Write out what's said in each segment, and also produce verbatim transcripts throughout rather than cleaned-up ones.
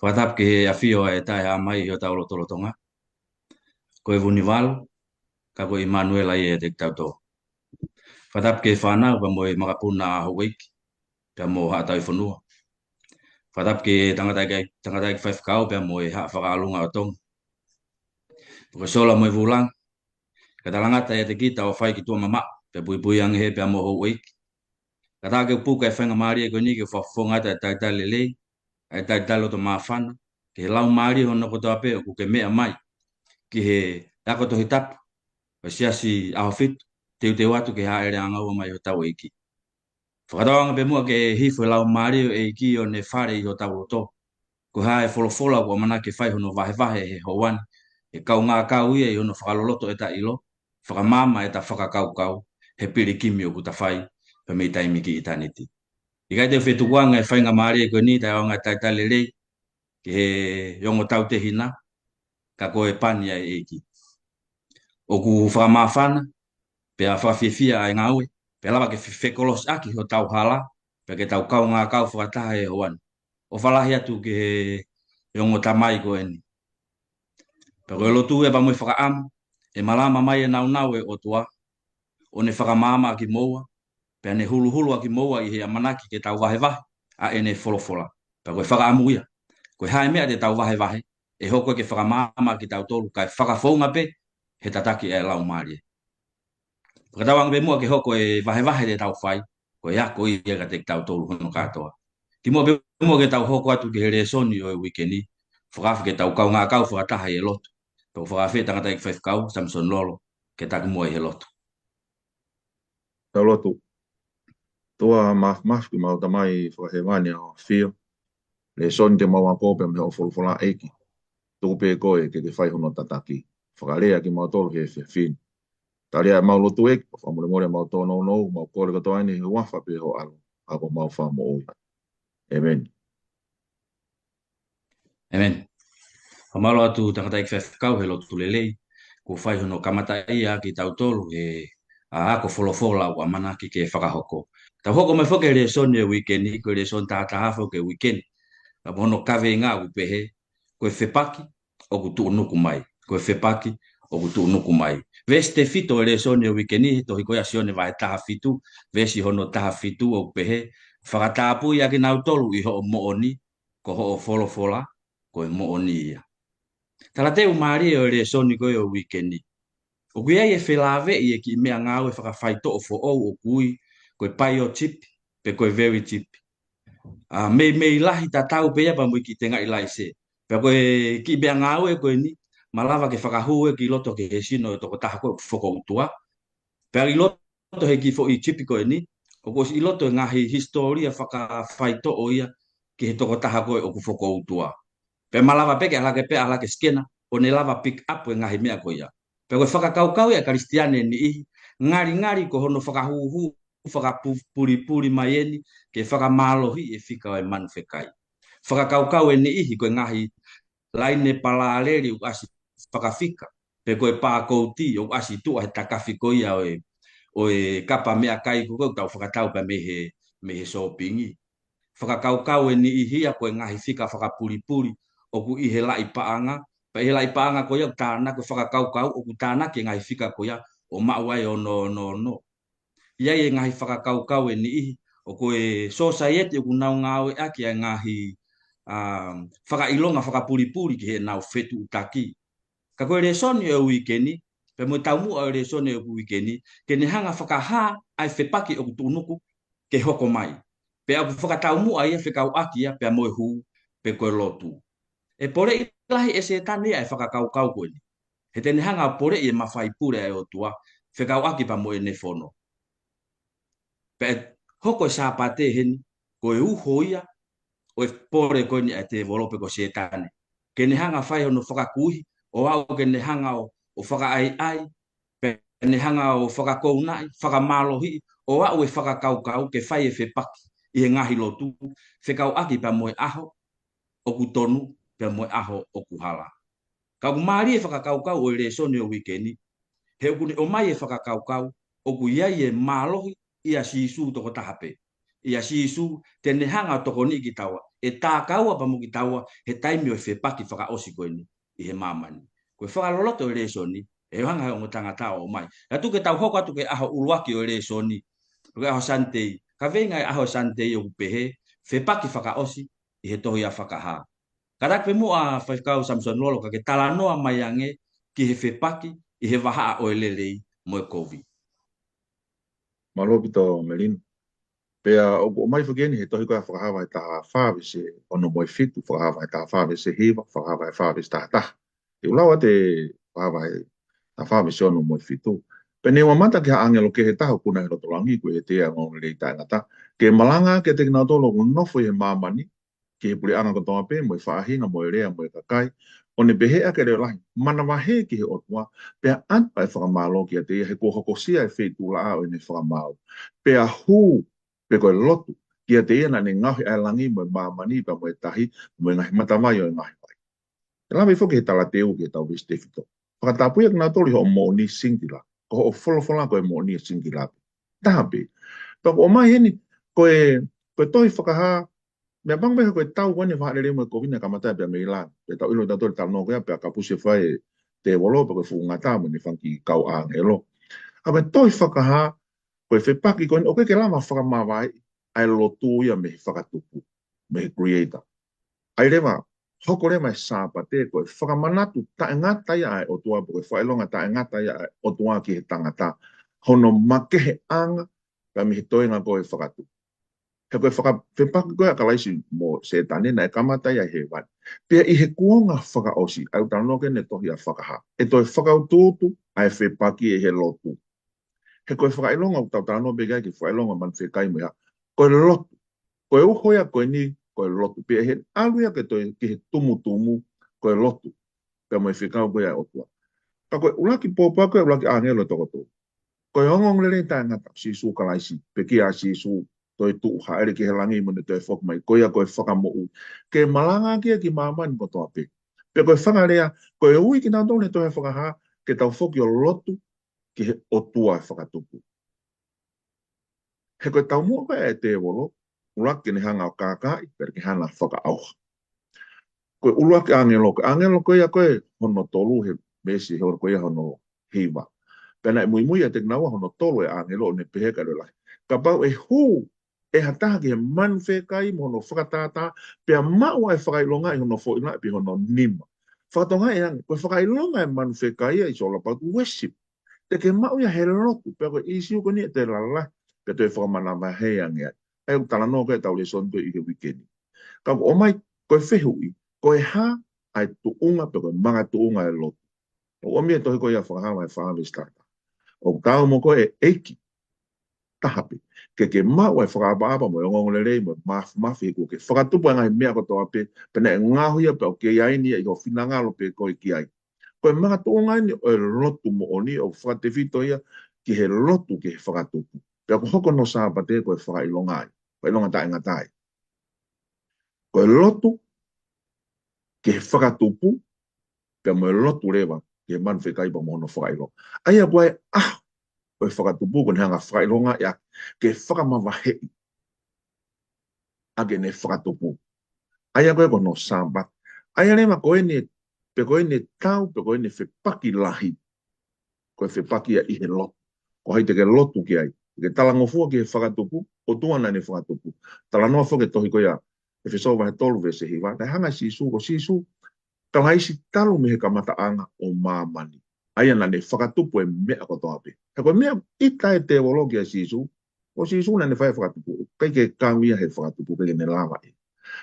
Fakatapu ki he ʻafio ʻa e Taʻehāmai ʻi hotau lotolotonga. Ko e Vunivalu, ka ko ʻImanuela ia ʻiate kitautolu. Fakatapu ki he fānau pea mo e makapuna ʻa houʻeiki, pea mo Haʻa Tauhi Fonua. Fakatapu ki he tangataʻeiki, tangataʻeiki faifekau pea mo e Haʻa Fakaʻalunga ʻo Tonga. Pea ko e sola mo e vūlangi, kae talangata ʻiate kita ʻo fai ki tuʻa mamaʻo, pea puipui ange he pea mo houʻeiki. Kae ʻatā ke u puke e faingamālie ko eni ke u fakafofonga atu e talitali lelei, e talitali loto māfana, ki he laumālie hono kotoa pē ʻoku ke meʻa mai ki he ako Tohi Tapu ʻo e Siasi ʻAhofitu, teuteu atu ki he hāʻele ʻanga ua mai hotau ʻEiki. Fakatauange pē muʻa ke hifo e laumālie ʻo e ʻEiki ʻo ne fale ʻi hotau loto. Ko e hā e folofola ʻoku ʻamanaki ke fai hono vahevahe he houa ni, ʻe kaungā kau ia ʻi hono fakaloloto ʻeta ʻilo, fakamaama ʻeta fakakaukau he pilikimi ʻoku ta fai pea mei taimi ki ʻitāniti. ʻIkai te u fetukuange e faingamālie ko eni, taʻeʻaonga e talitali lelei ki he ongo tautehina, ka ko e pani ʻa e ʻEiki. ʻOku fakamāfana pea fakafiefia ʻa e ngāue, pea lava ke fe-, fekolosiʻaki hotau hala, pea ke tau kaungā kau fakataha he houa ni. ʻOfa lahi atu ki he, he ongo tamai ko eni. Pea ko e lotu ia pea mo e fakaʻamu, ʻe malama mai e nāunau ʻo e ʻOtua, ʻo ne fakamaama kimoua, pea ne huluhulu kimoua ʻi he ʻamanaki ke tau vahevahe ʻa ʻene folofola. Pea ko e fakaʻamu ia, ko e hā e meʻa te tau vahevahe, ʻe hoko ia ke fakamaama kitautolu, kae fakafounga pē he tataki ʻa e laumālie. Fakatauange pē muʻa ke hoko e vahevahe te tau fai ko e ako ia kiate kitautolu hono kātoa. Kimuʻa pē muʻa ke tau hoko atu ki he lēsoni ʻo e uike ni, fakaafeʻi ke tau kaungā kau fakataha ʻi he lotu. Pea ʻoku fakaafeʻi e tangataʻeiki faifekau, Samson Lolo, ke taki muʻa ʻi he lotu. Tau lotu. ʻOtua Māfimafi, ko homau Tamai Fakahēvani ʻoku ʻafio, lēsoni te mau ako pea mei hoʻo folofola ʻEiki. Tuku pē koe ke ke fai hono tataki. Fakalea kimautolu he efiafi ni. Tali ʻa ʻemau lotu ʻEiki, pea fakamolemole ʻemau tōnounou, mau kole kotoa eni he huafa pē ho ʻAlo, ʻa homau Fakamoʻui. ʻĒmeni. ʻĒmeni. Fakamālō atu tangataʻeiki faifekau he lotu lelei kuo fai hono kamataʻia kitautolu he, ʻa, ako folofola ʻoku ʻamanaki ke fakahoko. Tau hoko mai foki he lēsoni ʻo e uike ni, ko e lēsoni taha taha foki ʻo e uike ni. Ka ko hono kaveinga ʻoku pehē, ko e fepaki ʻoku tuʻunuku mai. Ko e fepaki ʻoku tuʻunuku mai. Veesi tefito ʻo e lēsoni ʻo e uike ni, he tohi ko ia ʻa Sione vahe taha fitu, veesi hono taha fitu ʻoku pehē, Fakatapui ʻa kinautolu ʻi hoʻo moʻoni, ko hoʻo folofola ko e moʻoni ia. Talateu mālie ʻo e lēsoni ko ia ʻo e uike ni. ʻOku ʻi ai e felāveʻi e kiʻi meʻangāue fakafaitoʻo foʻou ʻoku ui ko e paiotipi pe ko e verijipi. ʻA, meimei lahi tatau pē ia pea mo e kiʻi tengaʻi laise. Pea ko e kiʻi meʻangāue ko eni, malava ke fakahū ia ki loto ki he sino ʻo e tokotaha ko ē ʻoku fokoutua. Pea ʻi loto he kiʻi foʻi jipi ko eni, ʻoku ʻosi ʻi loto e ngaahi hisitōlia fakafaitoʻo ia ki he tokotaha ko ē ʻoku fokoutua. Pea malava pē ke ʻalu hake pē, ʻalu hake sikena, ʻo ne lava pick up e ngaahi meʻa ko ia. Pea ko e fakakaukau ia ʻa e Kalisitiane ʻe niʻihi, ngalingali ko hono fakahūhū, fakapulipuli mai eni, ke fakamālohiʻi e fika ʻo e manu fekai. Fakakaukau ʻe niʻihi ko e ngaahi laine palaleli ʻoku ʻasi fakafika, pe ko e pākouti ʻoku ʻasi tuʻa he takafi ko ia ʻo e, ʻo e kapa meʻakai ko ē ʻoku tau fakatau pē mei he, mei he sōpingi. Fakakaukau ʻe niʻihi ia ko e ngaahi fika fakapulipuli ʻoku ʻi he laʻi paʻanga, pea ʻi he laʻi paʻanga ko ia ʻoku tānaki, ko e fakakaukau ʻoku tānaki e ngaahi fika ko ia ʻo maʻu ai ʻo no, no, no. ʻI ai e ngaahi fakakaukau ʻe niʻihi, ʻoku ʻi ai e sōsaieti ʻoku nau ngāueʻaki ʻa e ngaahi, ʻa, fakaʻilonga fakapulipuli ki heʻenau fetuʻutaki. Ka ko e lēsoni ʻo e uike ni, pea mo e taumuʻa ʻo e lēsoni ʻo e uike ni, ke ne hanga fakahā ʻa e fepaki ʻoku tuʻunuku ke hoko mai. Pea ʻoku fakataumuʻa ia fekauʻaki ia pea mo e hū, pe ko e lotu. ʻE poleʻi lahi ʻe Sētane ia ʻa e fakakaukau ko eni. He te ne hanga ʻo poleʻi e mafai pule ʻa e ʻOtua, fekauʻaki pea mo ʻene fono. Pea ʻe hoko e Sāpate heni, ko e uho ia ʻo e pole ko eni ʻa e tēvolo pe ko Sētane. Ke ne hanga fai hono fakakuihi, ʻo aʻu ke ne hanga ʻo, ʻo fakaʻaiʻai, pea ne hanga ʻo fakakounaʻi, fakamālohiʻi, ʻo aʻu e fakakaukau ke fai e fepaki ʻi he ngaahi lotu, fekauʻaki pea mo e ʻaho ʻoku tonu, pea mo e ʻaho ʻoku hala. Ka ʻoku mālie e fakakaukau ʻo e lēsoni ʻo e uike ni, he ʻoku ne ʻomai e fakakaukau, ʻoku ʻi ai e mālohi ʻia Sīsū tokotaha pē. ʻIa Sīsū te ne hanga ʻo tokoniʻi kitaua, ʻe tākaua pea mo kitaua he taimi ʻo e fepaki fakaʻosi ko eni ʻi he māmani. Ko e fakaloloto ʻo e lēsoni, ʻe hanga he ongo tangata ʻo ʻomai. Ka tuku ke tau hoko atu ki he ʻaho ʻuluaki ʻo e lēsoni, ko e ʻaho Sunday, kaveinga e ʻaho Sunday ʻoku pehē, fepaki fakaʻosi ʻi he tohi ʻa Fakahā. Kātaki pē muʻa Faifekau Samisoni Lolo ka ke talanoa mai ange ki he fepaki ʻi he vahaʻa ʻo e lelei mo e kovi. Mālō ʻaupito Melino. Pea ʻoku ʻomai foki eni he tohi ko ia Fakahā vahe taha fā veesi ono mo e fitu, Fakahā vahe taha fā veesi hiva, Fakahā vahe fā veesi taha taha. Te u lau atu e Fakahā vahe taha fā veesi ono mo e fitu. Pea ne u mamata ki ha ʻāngelo kehe ʻe taha ʻoku kuna he loto langi, ko e ʻEiki ʻo e ongoongolelei taʻengata, ke malanga kiate kinautolu ʻoku nofo ʻi he māmani, ki he puleʻanga kotoa pē, mo e faʻahinga, mo e lea, mo e kakai, ʻo ne pehē ʻaki e leʻo lahi, manavahē ki he ʻOtua, pea ʻatu ʻa e fakamālō kiate ia he kuo hokosia e feituʻulaʻā ʻo ʻene fakamaau. Pea hū, pe ko e lotu, kiate ia naʻa ne ngaohi ʻa e langi mo e māmani, pea mo e tahi, mo e ngaahi matavai ʻo e ngaahi vai. ʻE lave foki he talateu ki he tau veesi tefito. Fakatapui ʻa kinautolu ʻi hoʻo moʻoni singila. Ko hoʻo folofola ko e moʻoni ʻa singila. Taha pē. Pea ʻoku ʻomai heni, ko e, ko e tohi Fakahā, meʻapango pē ko e tau ko eni vahaʻa lelei mo e kovi naʻe kamata pea mei langi. Pea tau ʻilo tautolu talanoa ko ia, pea kapusi fai e tēvolo, pea ko e fuʻu ngata mo ʻene fanga kiʻi kau ʻāngelo. ʻA ko e tohi Fakahā, ko e fepaki ko eni, ʻoku ʻikai ke lava fakamavaheʻi ʻa e lotu ia mei he fakatupu, mei he creator. ʻA ia leva, hoko leva e Sāpate, ko e fakamanatu taʻengata ia ʻa e ʻOtua, pe ko e fakaʻilonga taʻengata ia ʻa e ʻOtua ki he tangata, hono makeheʻanga, pea mei he toenga ko e fakatupu. He ko e faka-, fepaki ko ia ʻa Kalaisi mo Sētane naʻe kamata ia ʻi hēvani. Pea ʻi he kuonga fakaʻosi, ʻa ia ʻoku talanoa ki ai ʻene tohi ʻa Fakahā, ʻe toe fakautuutu ʻa e fepaki ʻi he lotu. He ko e fakaʻilonga ʻoku tau talanoa pē ki ai ki he fakaʻilonga manu fekai mo e hā. Ko e lotu. Ko e uho ia ko eni, ko e lotu. Pea ʻi he ʻalu ia ke toe ki he tumutumu, ko e lotu. Pea mo e fekau ko ia ʻa e ʻOtua. Ka ko e ʻuluaki pōpoaki, ko e ʻuluaki ʻāngelo ʻe toko tolu. Ko e ongoongolelei taʻengata, Sīsū Kalaisi, pekia ʻa Sīsū, toe tuʻu hāʻele ki he langi mo ne toe foki mai, ko ia ko e fakamoʻui. Ke malanga ki ai ki māmani kotoa pē. Pea ko e fakalea, ko e ui kinautolu he tohi Fakahā, ke tau foki ʻo lotu ki he ʻOtua ʻo e fakatupu. He ko e taumuʻa ko ē ʻa e tēvolo, ʻuluaki ke ne hanga ʻo kākaaʻi, pea ke hanga ʻo fakaʻauha. Ko e ʻuluaki ʻāngelo, ko e ʻāngelo ko ia ko ē hono tolu he veesi he ora ko ia hono hiva. Pea naʻe muimui ʻiate kinaua hono tolu e ʻāngelo ʻo ne pehē ki he leʻo lahi, kapau ʻe hū ʻe ha taha ki he manu fekai mo hono fakatātā, pea maʻu ʻa e fakaʻilonga ʻi hono foʻi laʻe pe hono nima. Fakatokangaʻi ange, ko e fakaʻilonga e manu fekai ia is all about worship. Te ke maʻu ia he lotu, pea ko e ʻīsiu ko eni ʻe toe lalahi, pea toe fakamanavahē ange ai. ʻA ia ʻoku talanoa ko ē ʻetau lēsoni ko ē ʻi he uike ni. Ka ʻoku ʻomai, ko e fehuʻi, ko e hā ʻa e tuʻunga, pe ko e makatuʻunga e lotu. ʻOku ʻomi e tohi ko ia Fakahā vahe fā veesi taha taha. ʻOku taau mo koe ʻEiki, taha pē. Ke ke maʻu ʻa e fakaʻapaʻapa mo e ongoongolelei mo e māfimafi he kuo ke fakatupu ʻa e ngaahi meʻa kotoa pē, pea naʻe ngaohi ia pea ʻoku ke ʻi ai ni ia ʻi ho finangalo pē koe ki ai. Ko e makatuʻunga eni ʻo e lotu moʻoni ʻoku fakatefito ia ki he lotu ki he fakatupu. Pea ʻoku hoko hono Sāpate ko e fakaʻilonga ai, fakaʻilonga taʻengata ai. Ko e lotu ki he fakatupu, pea mo e lotu leva ki he manu fekai pea mo hono fakaʻilonga. ʻA ia ko e ʻaho ʻo e fakatupu ko ʻene hanga ʻo fakaʻilongaʻi ʻaki, ke fakamavaheʻi ʻaki ʻene fakatupu. ʻA ia ko ē ko hono Sāpate. ʻA ia leva ko ʻene, pe ko ʻene tau, pe ko ʻene fepaki lahi. Ko e fepaki ia ʻi he lotu. Ko hai te ke lotu ki ai? Te ke talangofua ki he fakatupu, ʻOtua naʻa ne fakatupu. Talanoa foki e tohi ko ia, ʻEfesō vahe tolu veesi hiva, naʻe hanga ʻe Sīsū, ko Sīsū Kalaisi talu mei he kamataʻanga ʻo māmani. ʻA ia naʻa ne fakatupu e meʻa kotoa pē. He ko e meʻa ʻita e tēvolo kia Sīsū, ko Sīsū naʻa ne fai e fakatupu. ʻIkai ke kau ia he fakatupu, ʻikai ke ne lava ia.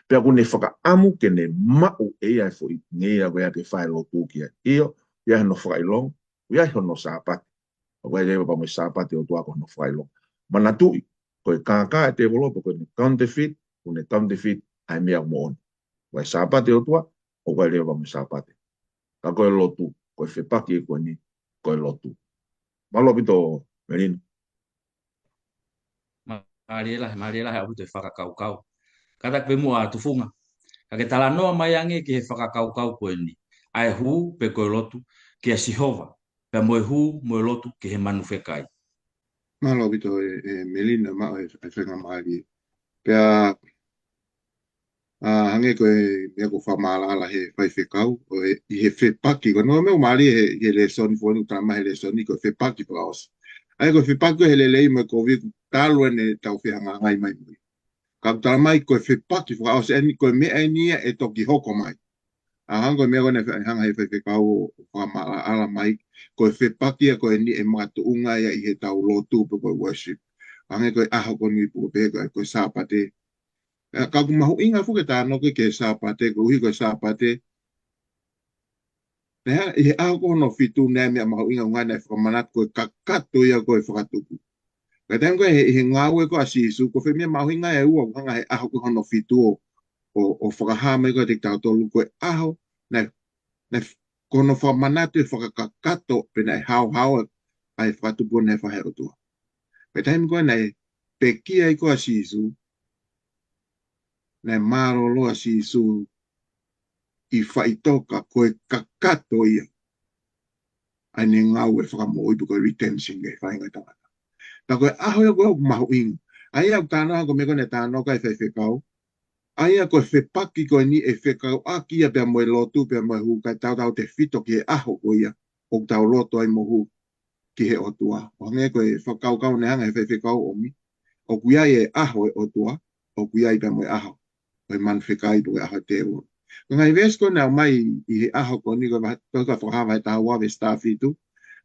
Pea ʻoku ne fakaʻamu ke ne maʻu ʻe ia e foʻi ngeia ko ia ke fai e lotu ki ai. ʻIo, ʻoku ʻi ai hono fakaʻilonga, ʻoku ʻi ai hono Sāpate. ʻOku ʻi ai leva pea mo e Sāpate ʻo e ʻOtua ko hono fakaʻilonga. Manatuʻi, ko e kākā e tēvolo, pe ko ʻene counterfeit, ʻoku ne counterfeit ʻa e meʻa moʻoni. Ko e Sāpate ʻo e ʻOtua, ʻoku ʻi ai leva pea mo e Sāpate. Ka ko e lotu, ko e fepaki ko eni, ko e lotu. Mālō ʻaupito, Melino. Mālie lahi, mālie lahi ʻaupito e fakakaukau. Kātaki pē muʻa Tufunga. Ka ke talanoa mai ange ki he fakakaukau ko eni. ʻA e hū pe ko e lotu kia Sihova, pea mo e hū mo e lotu ki he manu fekai. Mālō ʻaupito e, e Melino, maʻu e, e faingamālie. Pea ʻA, hangē ko e meʻa ko e fakamaʻalaʻala he faifekau, ʻo e, ʻi he fepaki, ko e meʻa ʻoku mālie he, he lēsoni foʻou, talamai he lēsoni ko e fepaki fakaʻosi. ʻA ia ko e fepaki ko e he lelei mo e kovi ʻoku talu ʻene tau fehangahangai mai mo ia. Ka ʻoku talamai ko e fepaki fakaʻosi eni, ko e meʻa eni ia ʻe toki hoko mai. ʻA, hangē ko e meʻa ko ē naʻe hanga he faifekau ʻo fakamaʻalaʻala mai, ko e fepaki ia ko eni ʻe makatuʻunga ia ʻi heʻetau lotu pe ko e worship. Hangē ko e ʻaho ko eni pe ko e, pe ko e Sāpate. ʻA, ka ʻoku mahuʻinga foki ke talanoa ki he Sāpate, koeʻuhi ko e Sāpate. Naʻe hā, ʻi he ʻaho ko hono fitu naʻe meʻa mahuʻinga ʻoku ngata naʻe fakamanatu ko e kakato ia ko e fakatupu. Ka taimi ko ē he, he ngāue ko ē ʻa Sīsū, ko e foʻi meʻa mahuʻinga ʻe ua ʻoku hanga he ʻaho ko hono fitu ʻo, ʻo, ʻo fakahā mai kiate kitautolu ko e ʻaho, naʻe, naʻe f-, ko hono fakamanatu ʻe fakakakato pe naʻe haohaoa ʻa e fakatupu naʻe fai ʻe he ʻOtua. Pea taimi ko ē naʻe pekia ai ko ē ʻa Sīsū, naʻe mālōlō ʻa Sīsū ʻi faʻitoka ko e kakato ia ʻa ʻene ngāue fakamoʻui pe ko e redemption ki he faʻahinga tangata. Pea ko e ʻaho ia ko ē ʻoku mahuʻinga. ʻA ia ʻoku talanoa ko e meʻa ko ē naʻe talanoa ki ai e faifekau. ʻA ia ko e fepaki ko eni ʻe fekauʻaki ia pea mo e lotu pea mo e hū kae tautautefito ki he ʻaho ko ia ʻoku tau lotu ai mo hū ki he ʻOtua. ʻO hangē ko e fakakaukau naʻe hanga he faifekau ʻo ʻomi. ʻOku ʻi ai e ʻaho ʻo e ʻOtua, ʻoku ʻi ai pea mo e ʻaho ʻo e manu fekai pe ko e ʻaho ʻo e tēvolo. Ko e ngaahi veesi ko ē naʻe ʻomai ʻi he ʻaho ko eni ko e vahe, ko e Fakahā vahe taha ua veesi taha fitu,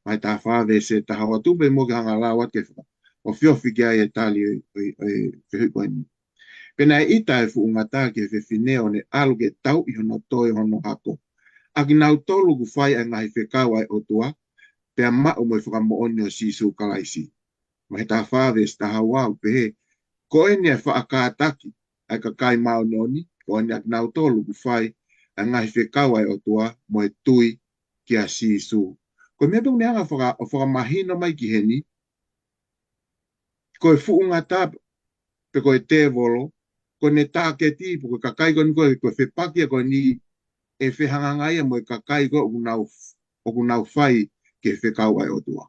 vahe taha fā veesi taha ua, tuku pē muʻa ke u hanga ʻo lau atu ke faka-, ʻo feohi ki ai e tali ʻo e, ʻo e, ʻo e fehuʻi ko eni. Pea naʻe ʻita e fuʻu ngata ki he fefine ʻo ne ʻalu ke tauʻi hono toe ʻo hono hako, ʻa kinautolu ʻoku fai ʻa e ngaahi fekau ʻa e ʻOtua, pea maʻu mo e fakamoʻoni ʻo Sīsū Kalaisi. Vahe taha fā veesi taha ua ʻoku pehē, ko eni ʻa e faʻa kātaki ʻa e kakai māʻoniʻoni, ko eni ʻa kinautolu ʻoku fai ʻa e ngaahi fekau ʻa e ʻOtua mo e tui kia Sīsū. Ko e meʻa pē ʻoku ne hanga faka-, ʻo fakamahino mai ki heni, ko e fuʻu ngata pe ko e tēvolo, ko ʻene tāketi, pe ko e kakai ko eni ko e, ko e fepaki ia ko eni ʻe fehangahangai ia mo e kakai ko ē ʻoku nau, ʻoku nau fai ki he fekau ʻa e ʻOtua.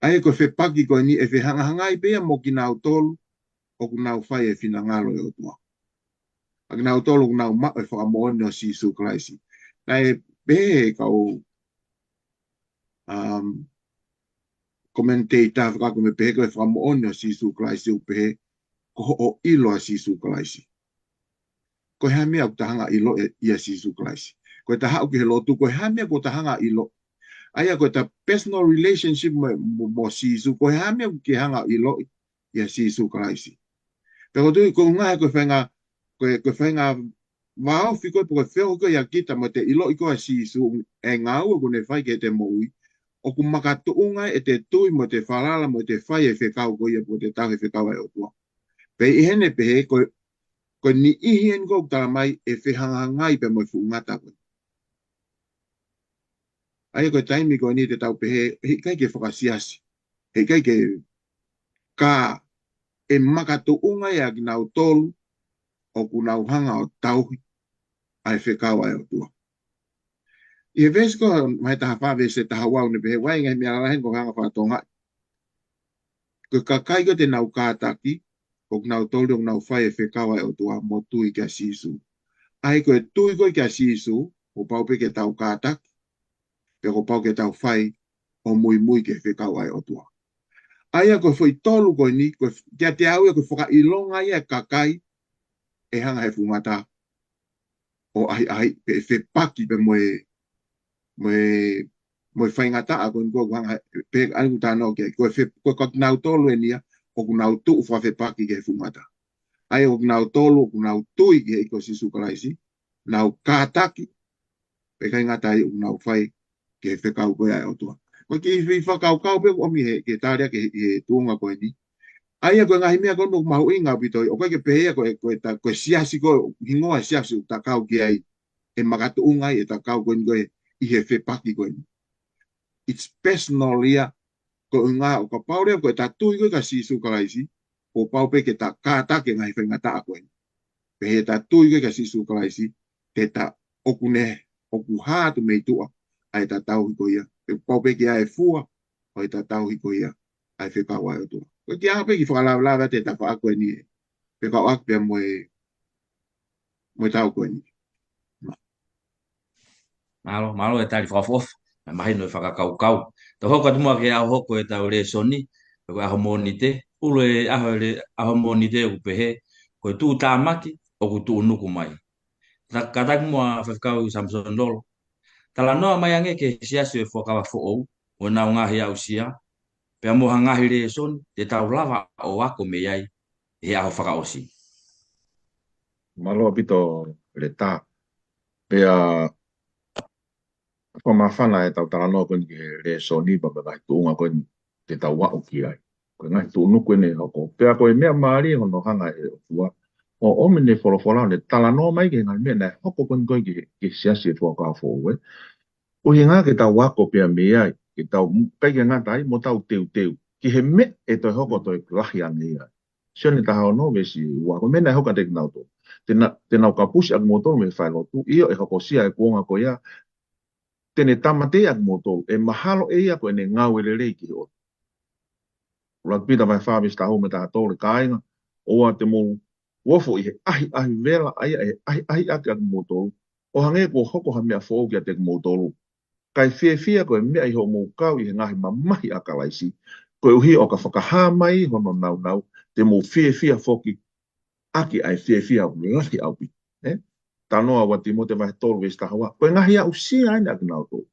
ʻA ia ko e fepaki ko eni ʻe fehangahangai pē ia mo kinautolu ʻoku nau fai e finangalo ʻo e ʻOtua. ʻA kinautolu ʻoku nau maʻu e fakamoʻoni ʻo Sīsū Kalaisi. Naʻe pehē ʻe he kau, um, commentator fakaako me pehē ko e fakamoʻoni ʻo Sīsū Kalaisi ʻoku pehē ko hoʻo ʻilo ʻa Sīsū Kalaisi. Ko e hā e meʻa ʻoku ta hanga ʻo ʻilo ʻi, ʻia Sīsū Kalaisi? Ko e ta haʻu ki he lotu, ko e hā e meʻa ʻoku ta hanga ʻo ʻilo? ʻA ia ko e ta personal relationship mo, mo, mo Sīsū, ko e hā e meʻa ʻoku ke hanga ʻo ʻiloʻi ʻia Sīsū Kalaisi? Pea ko e tui ko e ʻuhinga he ko e faʻahinga, ko e, ko e faʻahinga vāofi ko ē, pe ko e feohi ko ē ʻia kita mo ʻete ʻiloʻi ko ē ʻa Sīsū, e ngāue ʻoku ne fai ki heʻete moʻui, ʻoku makatuʻunga ʻete tui mo ʻete falala mo ʻete fai e fekau ko ia pe ko ʻete tauhi e fekau ʻa e ʻOtua. Pea ʻi heʻene pehē ko e, ko e niʻihi eni ko ē ʻoku talamai ʻe fehangahangai pea mo e fuʻu ngata ko ē. ʻA ia ko e taimi ko eni te tau pehē, heʻikai ke fakasiasi, heʻikai ke, ka ʻe makatuʻunga ia ʻa kinautolu ʻoku nau hanga ʻo tauhi ʻa e fekau ʻa e ʻOtua. ʻI he veesi ko ē, vahe taha fā veesi taha ua ʻoku ne pehē, ʻoku ʻi ai e ngaahi meʻa lalahi ʻoku hanga ʻo fakatonga. Ko e kakai ko ē te nau kātaki, ko kinautolu ʻoku nau fai e fekau ʻa e ʻOtua mo tui kia Sīsū. ʻA ia ko e tui ko ē kia Sīsū, kuo pau pē ke tau kātaki, pea kuo pau ke tau fai ʻo muimui ki he fekau ʻa e ʻOtua. ʻA ia ko e foʻi tolu ko eni, ko e f-, kiate au ia ko e fakaʻilonga ia e kakai ʻe hanga he fuʻu ngata ʻo ʻahiʻahi, pe fepaki pea mo e, mo e, mo e faingataʻa ko eni ko ē ʻoku hanga, pe ʻa ia ʻoku talanoa ki ai, ko e fe-, ko e, ko kinautolu eni ia ʻoku nau tuʻu fakafepaki ki he fuʻu ngata. ʻA ia ko kinautolu ʻoku nau tui ki he ʻEiki ko Sīsū Kalaisi, nau kātaki, pea ʻikai ngata ai ʻoku nau fai ki he fekau ko ia ʻa e ʻOtua. Ko e kiʻi foʻi fakakaukau pē ʻoku ʻomi he, ke tali ʻaki he, he tuʻunga ko eni. ʻA ia ko e ngaahi meʻa ko eni ʻoku mahuʻinga ʻaupito ia, ʻoku ʻikai ke pehē ia ko e, ko e ta, ko e siasi ko ē, hingoa e siasi ʻoku ta kau ki ai, ʻe makatuʻunga ai ʻeta kau ko eni ko ē ʻi he fepaki ko eni. It's personal ia, ko e ʻuhinga ʻo kapau leva ko ʻeta tui ko ē kia Sīsū Kalaisi, kuo pau pē ke ta kātaki e ngaahi faingataʻa ko eni. Pea ʻi heʻeta tui ko ē kia Sīsū Kalaisi, te ta ʻoku ne, ʻoku hā atu mei tuʻa ʻa ʻeta tauhi ko ia. Pea kuo pau pē ke ʻi ai e fua ʻo ʻeta tauhi ko ia ʻa e fekau ʻa e ʻOtua. Ko e kiʻi ʻaho pē kiʻi fakalavelave atu he tafaʻaki ko eni ē. Fekauʻaki pea mo e mo e taʻu ko eni. Mālō, mālō e tali fakaʻofoʻofa. Mahino e fakakaukau. Tau hoko atu muʻa ki he ʻaho ko ē ʻetau lēsoni, ko e ʻaho Mōnite, ʻulu e ʻaho, le, ʻaho Mōnite ʻoku pehē, ko e tuʻutāmaki ʻoku tuʻunuku mai. Ta, kātaki muʻa Faifekau Samisoni Lolo. Talanoa mai ange ki he siasi ʻo e Fuakava Foʻou, ʻo ʻenau ngaahi aʻusia, pea mo ha ngaahi lēsoni te tau lava ʻo ako mei ai he ʻaho fakaʻosi. Mālō ʻaupito Leta. Pea fakamāfana ʻetau talanoa ko eni ki he lēsoni pea mo e ngaahi tuʻunga ko eni te tau aʻu ki ai. Ko e ngaahi tuʻunuku eni ʻe hoko. Pea ko e meʻa mālie hono hanga ʻe he ʻOtua ʻo ʻomi ʻene folofola ʻo ne talanoa mai ki he ngaahi meʻa naʻe hoko ko eni ko ē ki he, ki he siasi ʻo e Fuakava Foʻou, ē. ʻUhinga ke tau ako pea mei ai, ke tau, ʻikai ke ngata ai, mo tau teuteu ki he meʻa ʻe toe hoko toe lahi ange ia. Sione taha ono veesi ua, ko e meʻa naʻe hoko kiate kinautolu. Te na, te nau kapusi ʻakimoutolu mei he falelotu, ʻio ʻe hokosia e kuonga ko ia, te ne tāmateʻi ʻakimoutolu, ʻe mahalo ʻe ia ko ʻene ngāue lelei ki he ʻOtua. ʻUluaki Pita vahe fā veesi taha ua mo e taha tolu, kāinga, ʻoua te mou ofo ʻi he ʻahiʻahi vela, ʻa ia ʻe ʻahiʻahiʻaki ʻakimoutolu, ʻo hangē kuo hoko ha meʻa foʻou kiate kimoutolu. Kae fiefia ko e meʻa ʻi hoʻomou kau ʻi he ngaahi mamahi ʻa Kalaisi, koeʻuhi ʻo ka fakahā mai hono nāunau, te mou fiefia foki ʻaki ʻa e fiefia ʻoku lahi ʻaupito. Ē? Talanoa ua Tīmote vahe tolu veesi taha ua. Ko e ngaahi aʻusia eni ʻa kinautolu.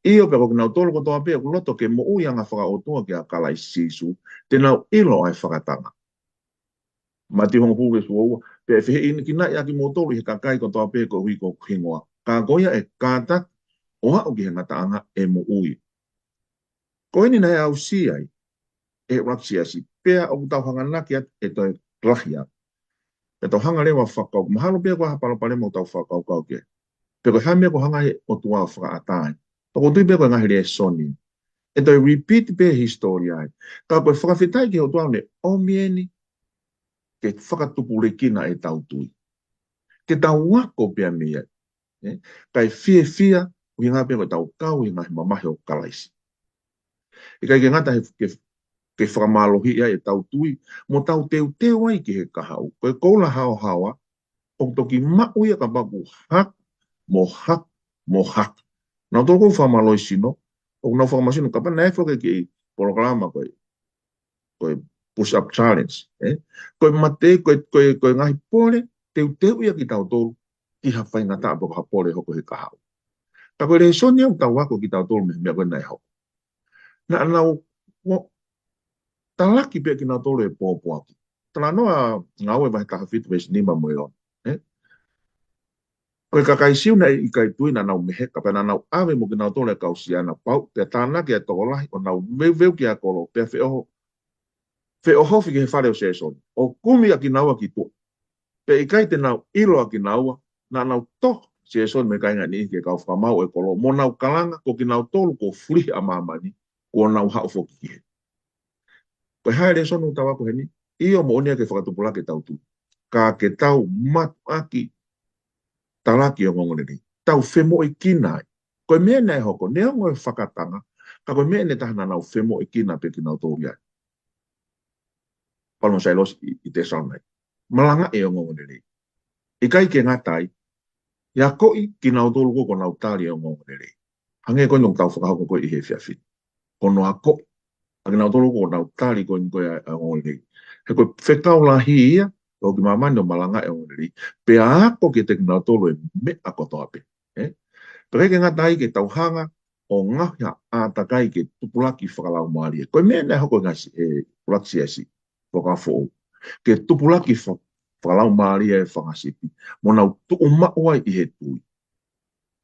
ʻIo, pea ko kinautolu kotoa pē ʻoku loto ke moʻui anga fakaʻotua kia Kalaisi Sīsū, te nau ʻilo ʻa e fakatanga. Mātiu hongofulu veesi ua ua. Pea ʻe fehiʻanekinaʻi ʻakimoutolu ʻi he kakai kotoa pē koeʻuhi ko hoku hingoa. Ka ko ia ʻe kātaki ʻo aʻu ki he ngataʻanga ʻe moʻui. Ko eni naʻe aʻusia ai ʻe he ʻuluaki siasi, pea ʻoku tau hanganaki atu ʻe toe lahi atu. Pea tau hanga leva fakau, mahalo pē ko ha palopalema ʻoku tau fakakaukau ki ai. Pe ko e hā e meʻa ʻoku hanga ʻe he ʻOtua ʻo fakaʻatā ai. Pea ʻoku ou tui pē ko e ngaahi lēsoni. ʻE toe repeat pē hisitōlia ai. Ka ko e fakafetaʻi ki he ʻOtua ʻo ne ʻomi eni ke fakatupulekina ʻetau tui. Ke tau ako pea mei ai. Ē? Kae fiefia, ʻuhinga pē ko ʻetau kau ʻi he ngaahi mamahi ʻo Kalaisi. ʻIkai ke ngata he, ke, ke fakamālohiʻi ai ʻetau tui, mo tau teuteu ai ki he kahaʻu. Ko e koula haohaoa, ʻoku toki maʻu ia kapau ʻoku hake, mo hake, mo hake. Naʻa tau ʻoku fakamālohisino, ʻoku nau fakamasino kapau naʻe foki ki he polokalama ko e, ko e push up challenge, ē? Ko e mate, ko e, ko e, ko e ngaahi pole, teuteu ia kitautolu, ki ha faingataʻa pe ko ha pole hoko he kahaʻu. Ka ko e lēsoni ʻoku tau ako kitautolu mei he meʻa ko ē naʻe hoko. Naʻa nau, ʻo, talaki pē kinautolu ʻe he pōpoaki. Talanoa Ngāue vahe taha fitu veesi nima mo e ono. Ē? Ko e kakai Siu naʻe ʻikai tui naʻa nau meheka, pea naʻa nau ʻave mo kinautolu ʻa e kau siana pau, pea tānaki ʻa e tokolahi ʻo nau veuveu ki he kolo, pea feʻoho, feʻohofi ki he fale ʻo Sēsoni, ʻo kumi ʻa kinaua ki tuʻa. Pea ʻikai te nau ʻilo ʻa kinaua, naʻa nau toho Sēsoni mo e kāinga niʻihi ki he kau fakamaau ʻo e kolo, mo nau kalanga ko kinautolu kuo fulihi ʻa māmani, kuo nau haʻu foki ki heni. Ko e hā e lēsoni ʻoku tau ako heni? ʻIo, moʻoni ia ke fakatupulaki ʻetau tui. Ka ke tau mātuʻaki talaki ʻa e ongoongolelei. Tau femoʻuekina ai. Ko e meʻa naʻe hoko, neongo e fakatanga, ka ko e meʻa ʻe taha naʻa nau femoʻuekina pē kinautolu ai. Paula mo Sailosi ʻi, ʻi Tesalonaika. Malangaʻi e ongoongolelei. ʻIkai ke ngata ai, ʻe akoʻi kinautolu ko ē kuo nau tali e ongoongolelei. Hangē ko eni ʻoku tau fakahoko ko ē ʻi he efiafi ni. Ko hono akoʻi ʻa kinautolu kuo nau tali ko eni ko ē ʻa e ongoongolelei. He ko e fekau lahi ia, ʻo ki māmani ʻo malangaʻi e ongoongolelei. Pea ako kiate kinautolu e meʻa kotoa pē. Ē? Pea ʻikai ke ngata ai ke tau hanga ʻo ngaohi ha ʻātakai ke tupulaki fakalaumālie. Ko e meʻa naʻe hoko ʻi he ngaahi si-, ʻe, ʻuluaki siasi, Fuakava Foʻou. Ke tupulaki fa-, fakalaumālie e fanga sipi. Mo nau tuʻu maʻu ai ʻi he tui.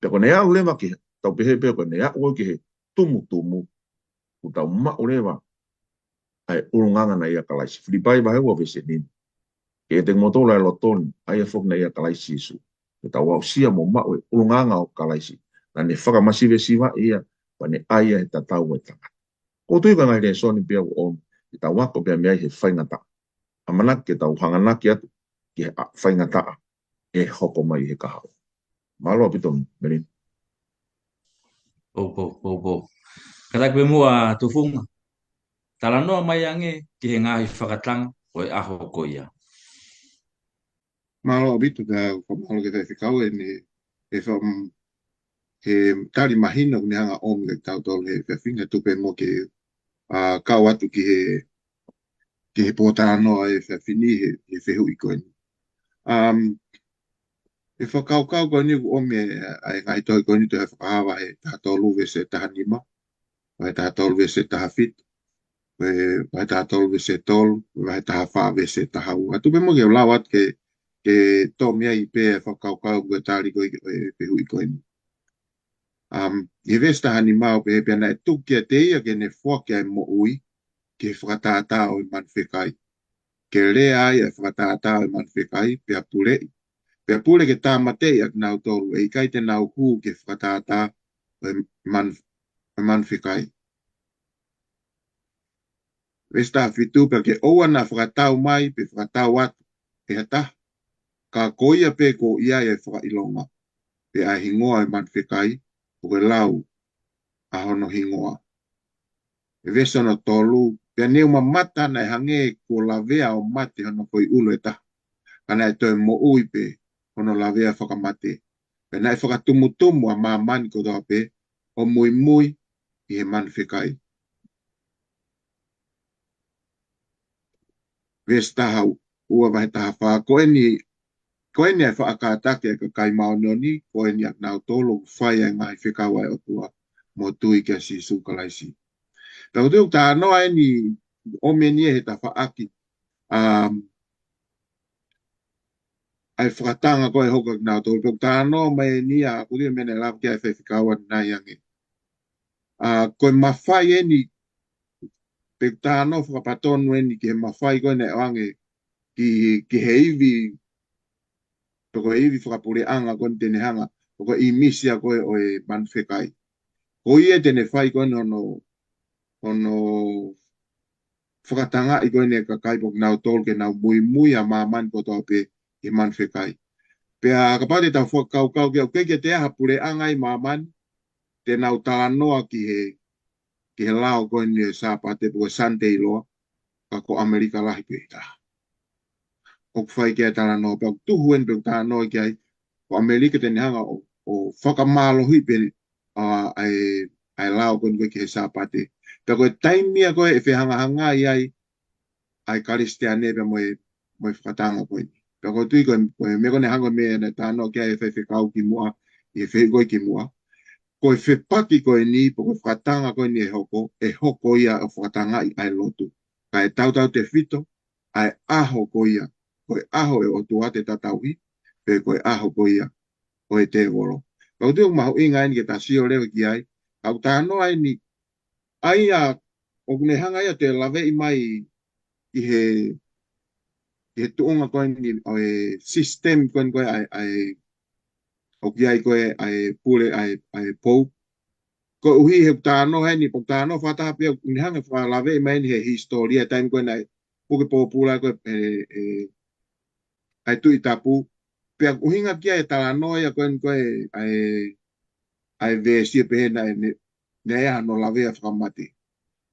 Pea ko ʻene aʻu leva ki he, tau pehē pē ko ʻene aʻu ki he tumutumu, kuo tau maʻu leva ʻa e ʻulungaanga naʻe ʻia Kalaisi. Filipai vahe ua veesi nima. Ke ʻiate kimoutolu ʻa e loto ni, ʻa ia foki naʻe ʻia Kalaisi Sīsū. Ke tau aʻusia mo maʻu e ʻulungaanga ʻo Kalaisi. Naʻa ne fakamasivesivaʻi ia, pea ne ʻai ia he tatau ʻo e tangata. ʻOku ou tui ko e ngaahi lēsoni pē ia ʻoku ʻomi, ke tau ako pea mei ai he faingataʻa. ʻAmanaki ke tau hanganaki atu ki he, ʻa, faingataʻa ʻe hoko mai he kahaʻu. Mālō ʻaupito, Melina. Poupou, poupou. Kātaki pē muʻa Tufunga. Talanoa mai ange ki he ngaahi fakatanga ʻo e ʻaho ko ia. Mālō ʻaupito, pea fakamālō ki he faifekau ʻene, he fa-, he tali mahino ʻoku ne hanga ʻo ʻomi kiate kitautolu he efiafi ni, tuku pē muʻa ke, ʻa, kau atu ki he, ki he pōtalanoa ʻo e efiafi ni he, he fehuʻi ko eni. Um, ʻi he fakakaukau ko eni ʻoku ʻomi ʻe, ʻa e ngaahi tohi ko eni, tohi Fakahā vahe taha tolu veesi taha nima, vahe taha tolu veesi taha fitu, vahe, vahe taha tolu veesi tolu, vahe taha fā veesi taha ua. Tuku pē muʻa ke u lau atu ke, ke toʻo mei ai pē e fakakaukau ko e tali ko ē ʻo e fehuʻi ko eni. Um, ʻi he veesi taha nima ʻoku pehē, pea naʻe tuku kiate ia ke ne foaki ʻa e moʻui ki he fakatātā ʻo e manu fekai. Ke lea ai ʻa e fakatātā ʻo e manu fekai, pea puleʻi. Pea pule ke tāmateʻi ʻa kinautolu ʻe ʻikai te nau hū ki he fakatātā ʻo e manu, ʻo e manu fekai. Veesi taha fitu, pea ke ʻoua naʻa fakatau mai, pe fakatau atu ʻe ha taha, ka ko ia pē ʻoku ʻi ai ʻa e fakaʻilonga, pe ʻa e hingoa ʻo e manu fekai, ʻo ke lau ʻa hono hingoa. ʻI he veesi hono tolu, pea naʻa ku mamata naʻe hangē kuo lavea ʻo mate hono foʻi ʻulu ʻe taha, ka naʻe toe moʻui pē hono lavea fakamate. Pea naʻe fakatumutumu ʻa māmani kotoa pē ʻo muimui ʻi he manu fekai. Veesi taha ua, vahe taha fā, ko eni, ko eni ʻa e faʻa kātaki ʻa e kakai māʻoniʻoni, ko eni ʻa kinautolu ʻoku fai ʻa e ngaahi fekau ʻa e ʻOtua mo tui kia Sīsū Kalaisi. Pea ʻoku ou talanoa eni, ʻomi eni he tafaʻaki, um, ʻa e fakatanga ko ē ʻe hoko ʻa kinautolu. Pea ʻoku talanoa mai eni ʻa, ʻoku ou tui ʻa e meʻa naʻe lave ki ai e faifekau ʻanenai ange. ʻA, ko e mafai eni, pe ʻoku talanoa fakapatonu eni ki he mafai ko ē naʻe ʻoange ki, ki he ivi, pe ko e ivi fakapuleʻanga ko eni te ne hanga, pe ko e ʻīmisi ia ko ē ʻo e manu fekai. Ko ia te ne fai ko eni hono, hono fakatangaʻi ko eni e kakai pe ko kinautolu ke nau muimui ʻa māmani kotoa pē ʻi he manu fekai. Pea kapau te tau fakakaukau ki ai, ʻoku ʻikai ke toe ʻi ai ha puleʻanga ʻi māmani te nau talanoa ki he, ki he lao ko eni ʻo e Sāpate pe ko e Sunday law, ka ko ʻAmelika lahi pē taha ʻoku fai ki ai e talanoa, pea ʻoku tuhu eni pē ʻoku talanoa ki ai, ko ʻAmelika te ne hanga ʻo, ʻo fakamālohiʻi pē, ʻa, ʻa e, ʻa e lao ko eni ko ē ki he Sāpate. Pea ko e taimi ia ko ē ʻe fehangahangai ai ʻa e Kalisitiane pea mo e, mo e fakatanga ko eni. Pea ʻoku ou tui ko e, ko e meʻa ko eni hangē ko e meʻa naʻe talanoa ki ai e faifekau kimuʻa, ʻi he fehuʻi ko ē kimuʻa. Ko e fepaki ko eni, pe ko e fakatanga ko eni ʻe hoko, ʻe hoko ia ʻo fakatangaʻi ʻa e lotu. Ka ʻe tautautefito ʻa e ʻaho ko ia, ko e ʻaho ʻo e ʻOtua te ta tauhi, pe ko e ʻaho ko ia ʻo e tēvolo. Pea ʻoku ou tui ʻoku mahuʻinga eni ke ta sio leva ki ai, ka ʻoku talanoa eni, ʻa ia ʻoku ne hanga ia ʻo laveʻi mai ʻi he, ʻi he tuʻunga ko eni ʻo e system ko eni ko ē ʻa e, ʻa e, ʻoku ʻi ai ko ē ʻa e pule ʻa e, ʻa e Pope. Koeʻuhi he ʻoku talanoa heni, ʻoku talanoa fakataha pē, ʻoku ne hanga ʻo fakalaveʻi mai eni he hisitōlia taimi ko ē naʻe puke pōpula ko ē, ʻe, ʻe, ʻa e Tuʻi Tapu. Pea ʻoku ʻuhinga ki ai e talanoa ia ko eni ko ē ʻa e, ʻa e veesi ʻoku pehē naʻe, ne, naʻe ʻi ai hano lavea fakamate.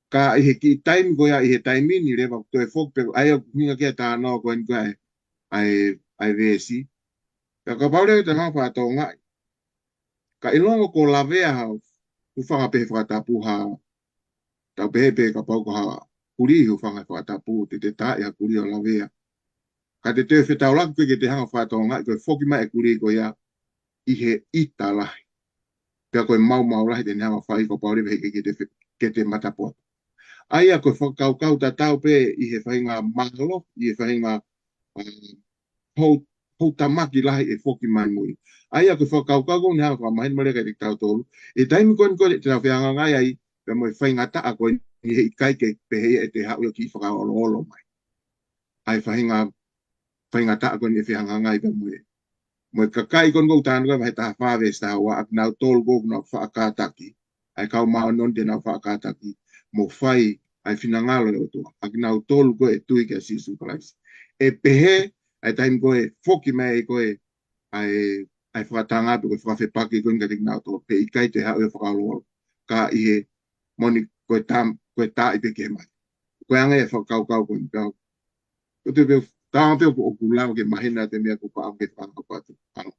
Ka ʻi he kiʻi taimi ko ia, ʻi he taimi ni leva ʻoku toe foki pē, ʻa ia ʻoku ʻuhinga ki ai e talanoa ko eni ko ē ʻa e, ʻa e, ʻa e veesi. Pea kapau leva te tau hanga ʻo fakatokangaʻi, ka ʻilonga kuo lavea ha hūfanga pē he fakatapu, ha, tau pehē pē kapau ko ha kulī hūfanga he fakatapu, te te taaʻi ha kulī ʻo lavea. Ka te te fetaulaki pē ke te hanga ʻo fakatokangaʻi ko e foki mai e kulī ko ia ʻi he ʻita lahi, pea ko e maumau lahi te ne hanga ʻo fai, kapau leva he ʻikai ke te fe-, ke te matapotu. ʻA ia ko e fakakaukau tatau pē ʻi he faʻahinga mālohi, ʻi he faʻahinga, um, hou-, houtamaki lahi ʻe foki mai mui. ʻA ia ko e fakakaukau ko eni ʻoku ne hanga ʻo fakamahino mai leva kiate kitautolu, ʻi he taimi ko eni ko ē te tau fehangahangai ai pea mo e faingataʻa ko eni, he ʻikai ke pehē ʻe te haʻu ʻo kiʻi fakaoloolo mai ʻa e faʻahinga, faingataʻa ko eni ʻe fehangahangai pea mo e, mo e kakai ko eni ʻoku talanoa ki ai e vahe taha fā veesi taha ua, ʻa kinautolu ʻoku nau faʻa kātaki, ʻa e kau māʻoniʻoni te nau faʻa kātaki mo fai ʻa e finangalo ʻo e ʻOtua, ʻa kinautolu ko ē ʻe tui kia Sīsū Kalaisi. ʻE pehē ʻa e taimi ko ē ʻe foki mai ai ko ē ʻa e, ʻa e fakatanga pe ko e fakafepaki ko eni kiate kinautolu, he ʻikai te haʻu ʻo fakaoloolo, ka ʻi he moʻoni ko e tam-, ko e taaʻi pē ki he mate. Ko e anga ia e fakakaukau ko eni, pea ʻoku ou tui pē Tau ʻoua te u ʻoku lau ke mahino ʻa e meʻa ʻoku ou fakaʻamu ke fakaʻamu atu. ʻAlo.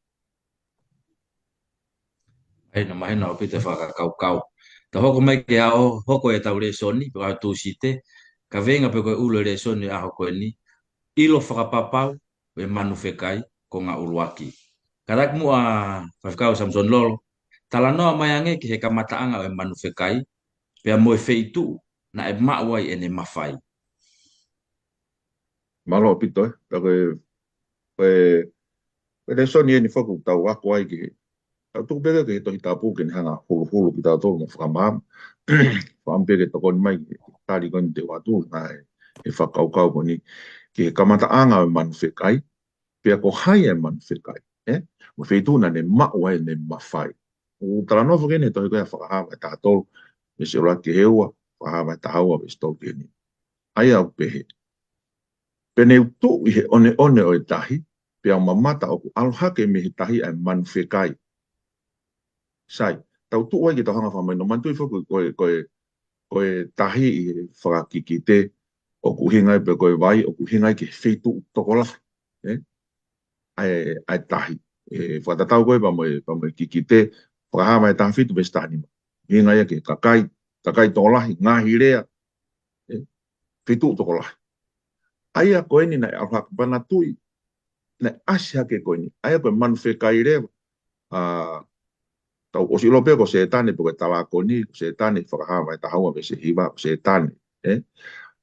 ʻAi, naʻe mahino ʻaupito e fakakaukau. Tau hoko mai ki he ʻaho ko ē ʻetau lēsoni, pe ko e ʻaho Tūsite, kaveinga pe ko e ʻulu e lēsoni ʻo e ʻaho ko eni, ʻilo fakapapau ʻo e manu fekai, konga ʻuluaki. Kātaki muʻa Faifekau Samisoni Lolo, talanoa mai ange ki he kamataʻanga ʻo e manu fekai, pea mo e feituʻu naʻe maʻu ai ʻene mafai. Mālō ʻaupito, ē. Pea ko e, ko e, ko e lēsoni eni foki ʻoku tau ako ai ki he, tau tuku pē ki he Tohi Tapu ke ne hanga ʻo huluhulu kitautolu mo fakamaama. Fakaʻamu pē ke tokoni mai ki he tali ko eni te u ʻoatu, naʻe, he fakakaukau ko eni ki he kamataʻanga ʻo e manu fekai, pea ko hai e manu fekai, ē? Mo e feituʻu naʻa ne maʻu ai ʻene mafai. ʻOku talanoa foki eni he tohi ko ia Fakahā vahe taha tolu, veesi ʻuluaki ki he ua, Fakahā vahe taha ua, veesi tolu ki he nima. ʻA ia ʻoku pehē: Pea ne u tuʻu ʻi he ʻoneʻone ʻo e tahi, pea u mamata ʻoku ʻalu hake mei he tahi ʻa e manu fekai. Sai, tau tuʻu ai ke tau hanga ʻo fakamahino. Manatuʻi foki ko e, ko e, ko e tahi ʻi he fakakikite, ʻoku ʻuhinga ia pe ko e vai, ʻoku ʻuhinga ia ki he feituʻu tokolahi, ē? ʻA e, ʻa e tahi. ʻE fakatatau ko ē pea mo e, pea mo e kikite, Fakahā vahe taha fitu veesi taha nima. ʻUhinga ia ki he kakai, kakai tokolahi, ngaahi lea, ē, feituʻu tokolahi. ʻA ia ko eni naʻe ʻalu hake, manatuʻi, naʻe ʻasi hake ko eni. ʻA ia ko e manu fekai leva, ʻa, tau ʻosi ʻilo pē ko Sētane pe ko e talākoni, ko Sētane, Fakahā vahe taha ua veesi hiva, ko Sētane, ē?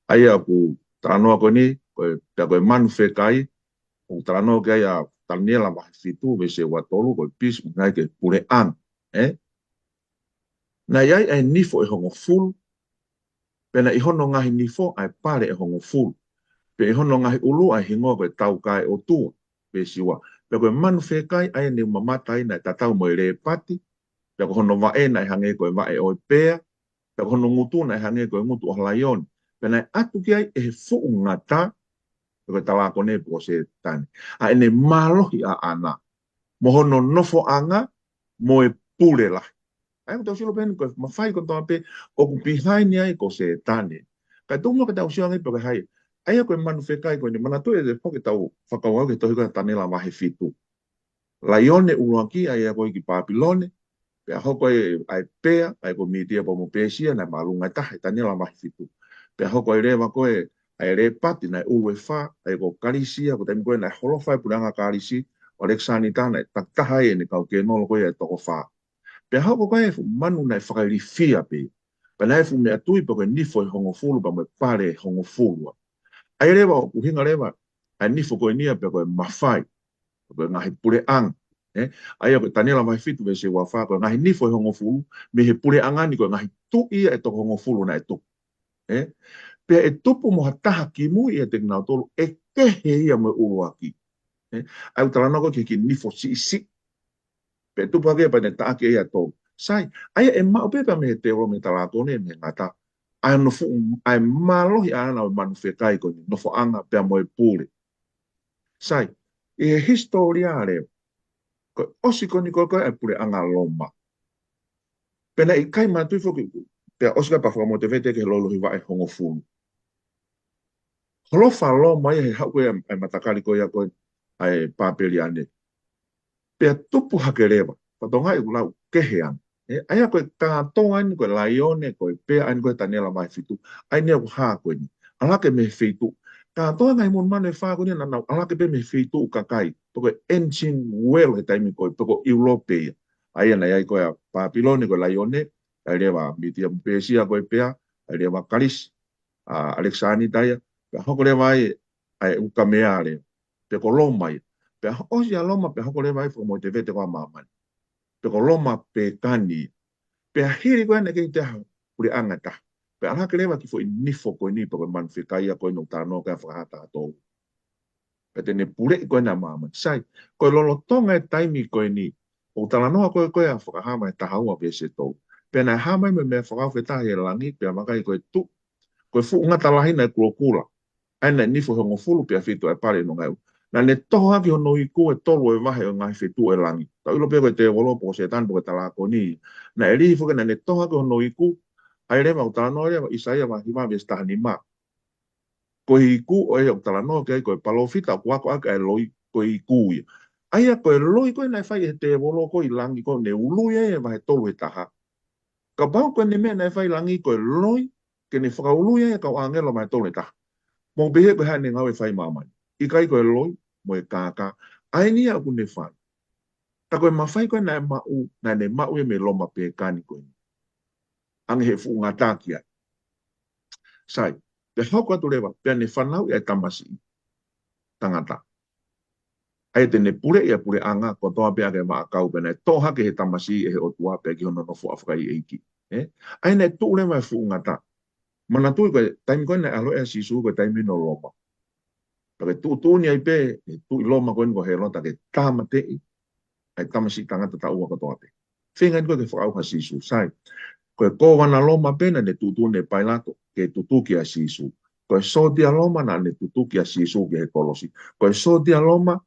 ʻA ia ʻoku talanoa ko eni, ko e, pea ko e manu fekai, ʻoku talanoa ki ai ʻa Taniela vahe fitu veesi ua tolu, ko e beast, ʻuhinga ia ki he puleʻanga, ē? Naʻe ʻi ai ʻa e nifo ʻe hongofulu, pea naʻe ʻi hono ngaahi nifo ʻa e pale ʻe hongofulu, pea ʻi hono ngaahi ʻulu ʻa e hingoa ko e Taukaeʻotua, veesi ua. Pea ko e manu fekai ʻa ia ne u mamata ai naʻe tatau mo e lēpati, pea ko hono vaʻe naʻe hangē ko e vaʻe ʻo e pea, pea ko hono ngutu naʻe hangē ko e ngutu ʻo ha laione. Pea naʻe ʻatu ki ai ʻe he fuʻu ngata, pe ko e talākoni pe ko Sētane, ʻa ʻene mālohi ʻaʻana, mo hono nofoʻanga, mo e pule lahi. ʻA ia ʻoku tau sio pē eni ko e mafai kotoa pē ʻoku behind ai ko Sētane. Kae tuku muʻa ke tau sio ange pe ko hai. ʻA ia ko e manu fekai ko eni, manatuʻi ʻe foki ʻetau fakakaukau ki he tohi ko ia Taniela vahe fitu. Laione ʻuluaki, ʻa ia ko ē ki Pāpilone, pea hoko ai ʻa e pea, ʻa ia ko Mītia pea mo Pēsia, naʻe māʻolunga ʻe taha ʻi Taniela vahe fitu. Pea hoko ai leva ko ē ʻa e lēpati, naʻe ʻulu ʻe fā, ʻa ia ko Kalisi, ko e taimi ko ē naʻe holofa ai e puleʻanga Kalisi, ʻo ʻAlekisānita, naʻe takitaha ai ʻene kau kēnolo ko ia ʻe toko fā. Pea hoko ko ē e fuʻu manu naʻe fakailifia pē. Pea naʻe fuʻu meʻatui pea ko e nifo ʻe hongofulu pea mo e pale ʻe hongofulu. ʻA ia leva ʻoku ʻuhinga leva ʻa e nifo ko eni ia pe ko e mafai, pe ko e ngaahi puleʻanga, ē? ʻA ia ko e Taniela vahe fitu veesi ua fā, ko e ngaahi nifo ʻe hongofulu, mei he puleʻanga ni ko e ngaahi tuʻi ia ʻe toko hongofulu naʻe tupu, ē? Pea ʻe tupu mo ha taha kimui ʻiate kinautolu ʻe kehe ia mo e ʻuluaki, ē? ʻA ia ʻoku talanoa ko ē ki he kiʻi nifo siʻisiʻi. Pea tupu hake pea ne taʻaki ʻe ia ʻe tolu. Sai, ʻa ia ʻe maʻu pē pea mei he tēvolo, mei he talākoni, mei he ngata, ʻa hono fuʻu, ʻa e mālohi ʻaʻana ʻo e manu fekai ko eni, nofoʻanga pea mo e pule. Sai, ʻi he hisitōlia leva, ko e ʻosi ko eni ko ē ʻa e puleʻanga Loma. Pea naʻe ʻikai manatuʻi foki, pea ʻosi ka pea fakamotivate ki he lolohi vaʻe ʻe hongofulu. Holofa Loma ia he haʻu ko ē ʻa e matakali ko ia ko ē ʻa e Pāpeliane. Pea tupu hake leva, fakatokangaʻi ʻoku lau kehe ange. Ē, ʻa ia ko e kātoa eni ko e laione, ko e pea eni ko ē Taniela vahe fitu, ʻa eni ʻoku hā ko eni. ʻAlu hake mei he feituʻu. Kātoa e ngaahi monumanu ʻe fā ko eni naʻa nau ʻalu hake pē mei he feituʻu kakai. Pe ko e ancient world he taimi ko ē, pe ko ʻIulope ia. ʻA ia naʻe ʻi ai ko ē ʻa Pāpilone ko e laione, ʻa ia leva Mītia mo Pēsia ko e pea, ʻa ia leva Kalisi, ʻa ʻAlekisānita ia, pea hoko leva ai ʻa e ʻUlukamea leva, pe ko Loma ia. Pea ʻosi ʻa Loma, pea hoko leva ai fakamotivate ko ē ʻa māmani. Pe ko Loma pēkani. Pea hili ko ē naʻe kei toe ha puleʻanga ʻe taha. Pea ʻalu hake leva e kiʻi foʻi nifo ko eni pe ko e manu fekai ia ko eni ʻoku talanoa ki ai ʻa Fakahā taha tolu. Pea te ne puleʻi ko ē ʻa māmani. Sai, ko e lolotonga e taimi ko eni, ʻoku talanoa ko ē ko ē ʻa Fakahā vahe taha ua veesi tolu. Pea naʻe hā mai mo e meʻa fakaafe taha ʻi he langi, pea vakai ko e tuʻu, ko e fuʻu ngata lahi naʻe kulokula. ʻA ia naʻe nifo ʻe hongofulu pea fitu ʻa e pale ʻi hono ngaahi ʻulu. Naʻa ne toho hake ʻi hono iku ʻe tolu ʻo e vahe ʻo e ngaahi feituʻu ʻo e langi. Tau ʻilo pē ko e tēvolo pe ko Sētane pe ko e talākoni. Naʻe lī foki naʻa ne toho hake ʻi hono iku, ʻa ia leva ʻoku talanoa leva ʻa ʻĪsaia vahe hiva veesi taha nima. Ko e iku ʻoku talanoa ki ai ko e palōfita ʻoku ako ʻaki ʻa e loi, ko e iku ia. ʻA ia ko e loi ko ē naʻe fai ʻe he tēvolo ko ē ʻi langi ko ē naʻe ului ai ʻi he vahe tolu he taha. Kapau ko e meʻa naʻe fai ʻi langi ko e loi, ke ne fakaului ai ʻa e kau ʻāngelo ʻi he vahe tolu he taha. Mou pehē ko e hā ʻene ngāue ʻi māmani. ʻIkai ko e loi, mo e kākā. ʻA eni ia ʻoku ne fai. Ka ko e mafai ko ē naʻe maʻu, naʻa ne maʻu ia mei Loma Pēkani ko ē. ʻAnge he fuʻu ngata ki ai. Sai, pea hoko atu leva, pea ne fanauʻi ʻa e tamasiʻi tangata. ʻA ia te ne puleʻi ʻa e puleʻanga kotoa pē ʻa e vaʻakau pea naʻe toʻo hake ʻe he tamasiʻi ʻe he ʻOtua pea ki hono nofo ʻa fakaʻeiʻeiki. ʻE? ʻA ia naʻe tuʻu leva e fuʻu ngata. Manatuʻi ko e taimi ko ē naʻe ʻalu ai ʻa Sīsū ko e taimi ʻo Loma. Pea ke tuʻutuʻuni ai pē, ʻe tuʻi Loma ko eni ko Hēlota ke tāmateʻi ʻa e tamasiʻi tangata taʻua kotoa pē. Feinga eni ko ē ke fakaʻauha ʻa Sīsū, sai. Ko e kōvana Loma pē naʻa ne tuʻutuʻuni ʻe Pailato ke tutuki ʻa Sīsū. Ko e sōtia Loma naʻa ne tutuki ʻa Sīsū ki he kolosi. Ko e sōtia Loma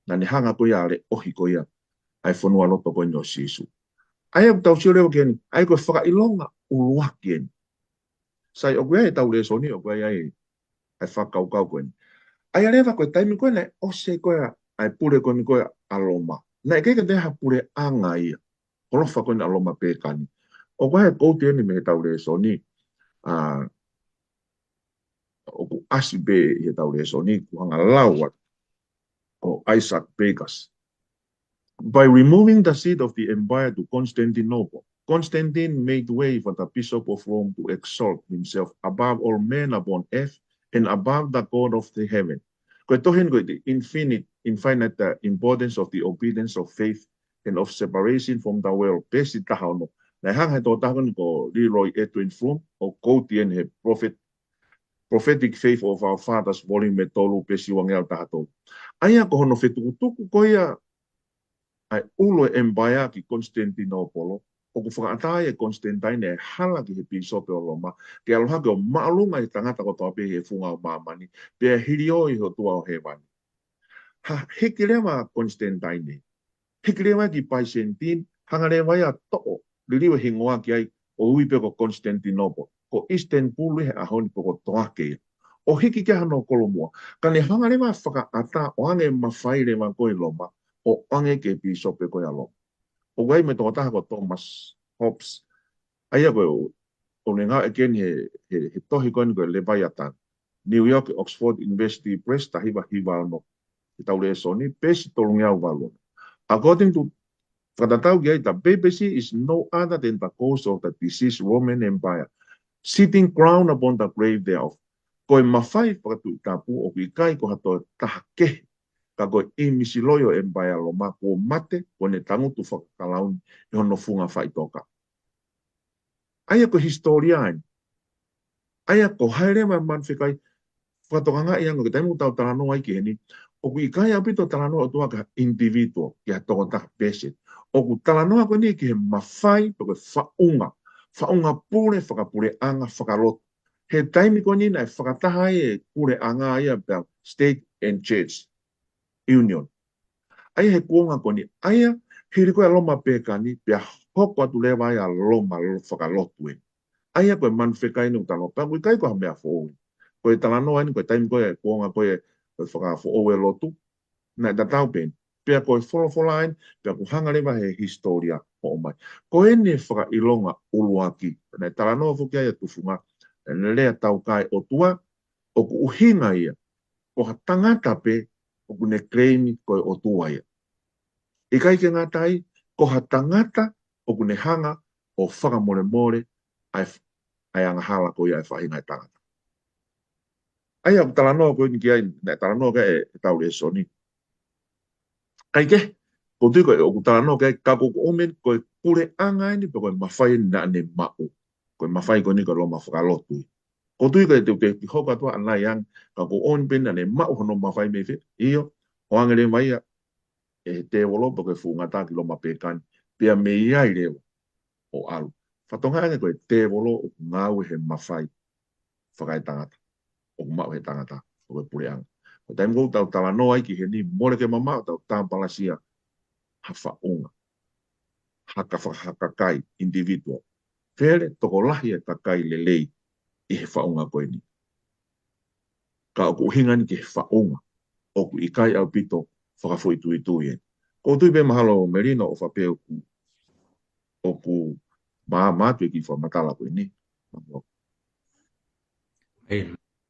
naʻa ne hanga ko ia ʻo leʻohi ko ia ʻa e fonualoto ko eni ʻo Sīsū. ʻA ia ʻoku tau sio leva ki heni, ʻa ia ko e fakaʻilonga ʻuluaki eni. Sai, ʻoku ʻi ai ʻetau lēsoni, ʻoku ʻi ai ʻa e fakakaukau ko eni. ʻA ia leva ko e taimi ko ē naʻe ʻosi ko ē ʻa e pule ko eni ko ē ʻa Loma. Naʻe ʻikai ke toe ha puleʻanga ia. Holofa ko eni ʻa Loma Pēkani. ʻOku ʻi ai e kouti eni mei heʻetau lēsoni. ʻA, ʻoku ʻasi pē ʻi heʻetau lēsoni, ʻoku hanga lau atu ʻo Isaac Pekas. By removing the seat of the empire to Constantinople, Constantine made way for the Bishop of Rome to exalt himself above all men upon earth and above the God of the heaven. Ko e tohi eni ko e the infinite, infinite uh, importance of the obedience of faith and of separation from the world. Peesi taha ono. Naʻe hanga ʻe he tokotaha ko eni ko Leroy Edwin Froom ʻo kouti eni he prophet, Prophetic Faith of Our Fathers, volume tolu, peesi uangeau taha tolu. ʻA ia ko hono fetukutuku ko ia ʻa e ʻulu ʻo e empire ki Constantinople, ʻoku fakaʻatā ai ʻe Constantine ʻa e hala ki he pīsope ʻo Loma, ke ʻalu hake ʻo māʻolunga ʻi he tangata kotoa pē he funga ʻo māmani, pea hilio ʻi he ʻOtua ʻo hēvani. Ha, hiki leva ʻa Constantine. Hiki leva ki Byzantine, hanga leva ia ʻo toʻo, liliu e hingoa ki ai, ʻo ui pē ko Constantinople, ko Istanbul ʻi he ʻaho ni pe ko Toake ia. ʻO hiki ki ai hano kolomuʻa. Ka ne hanga leva ʻo fakaʻatā ʻo ʻoange mafai leva ko ē ʻi Loma, ʻo ʻoange ki he pīsope ko ia ʻo Loma. ʻOku ʻi ai mo e tokotaha ko Thomas Hobbes. ʻA ia ko e ʻo, ʻo ne ngāueʻaki eni he, he, he tohi ko eni ko e Leviathan. New York, Oxford University Press, taha hiva hiva ono. ʻEtau lēsoni, peesi tolungeau valu ono. According to, fakatatau ki ai, the papacy is no other than the ghost of the deceased Roman Empire, sitting crowned upon the grave thereof. Ko e mafai fakatuʻi tapu ʻoku ʻikai ko ha toe taha kehe, ka ko e ʻīmisi loi ʻo e empire Loma kuo mate, kuo ne tangutu fakakalauni ʻi hono funga faʻitoka. ʻA ia ko e hisitōlia eni. ʻA ia ko hai leva e manu fekai, fakatokangaʻi ange ko e taimi ʻoku tau talanoa ai ki heni, ʻoku ʻikai ʻaupito talanoa ʻOtua ki ha individual, ki ha tokotaha person. ʻOku talanoa ko eni ki he mafai, pe ko e faʻunga, faʻunga pule, fakapuleʻanga, fakalotu. He taimi ko eni naʻe fakataha ai e puleʻanga ia pea state and church union. ʻA ia he kuonga ko eni, ʻa ia hili ko ē ʻa Loma Pēkani, pea hoko atu leva ia ʻa Loma lo-, fakalotu eni. ʻA ia ko e manu fekai eni ʻoku talanoa, pea ʻoku ʻikai ko ha meʻa foʻou. Ko e talanoa eni, ko e taimi ko ē, kuonga ko ē, ko e fakafoʻou e lotu, naʻe tatau pē eni. Pea ko e folofola eni, pea ʻoku hanga leva he hisitōlia ʻo ʻomai. Ko eni e fakaʻilonga ʻuluaki, naʻe talanoa foki ai ʻa Tufunga, ʻene lea taukae ʻOtua, ʻoku ʻuhinga ia, ko ha tangata pē ʻoku ne claim ko e ʻOtua ia. ʻIkai ke ngata ai, ko ha tangata ʻoku ne hanga ʻo fakamolemole ʻa e, ʻa e angahala ko ia ʻa e faʻahinga ʻo e tangata. ʻA ia ʻoku talanoa ko eni ki ai, naʻe talanoa ki ai ʻe, ʻetau lēsoni. Kae kehe, ʻoku ou tui ko e ʻoku talanoa ki ai, ka ko e ʻoku ʻomai ko e puleʻanga eni, pe ko e mafai eni naʻa ne maʻu. Ko e mafai ko eni ko e Loma fakalotu. ʻOku ou tui ko e te u te ki hoko atu ʻa nai ang, ka ko e ʻoku ʻomai pē naʻa ne maʻu hono mafai mei fē, ʻio, ʻoange leva ia ʻe he tēvolo pe ko e fuʻu ngata ki Loma Pēkani, pea mei ai leva ʻo ʻalu. Fakatokangaʻi ange ko e tēvolo ʻoku ngāue he mafai fakaetangata. ʻOku maʻu he tangata, ʻo e puleʻanga. Ko e taimi ʻoku tau talanoa ai ki heni, mole ke mamaʻo, tau tāpalasia ha faʻunga. Ha ka fa-, ha kakai, individual. Fele, tokolahi e kakai lelei ʻi he faʻunga ko eni. ka ʻoku ʻuhinga eni ki he faʻunga, ʻoku ʻikai ʻaupito fakafoʻituitui eni. ʻOku ou tui pē mahalo Melino ʻofa pē ʻoku, ʻoku māmā atu e kiʻi fakamatala ko eni. ʻE,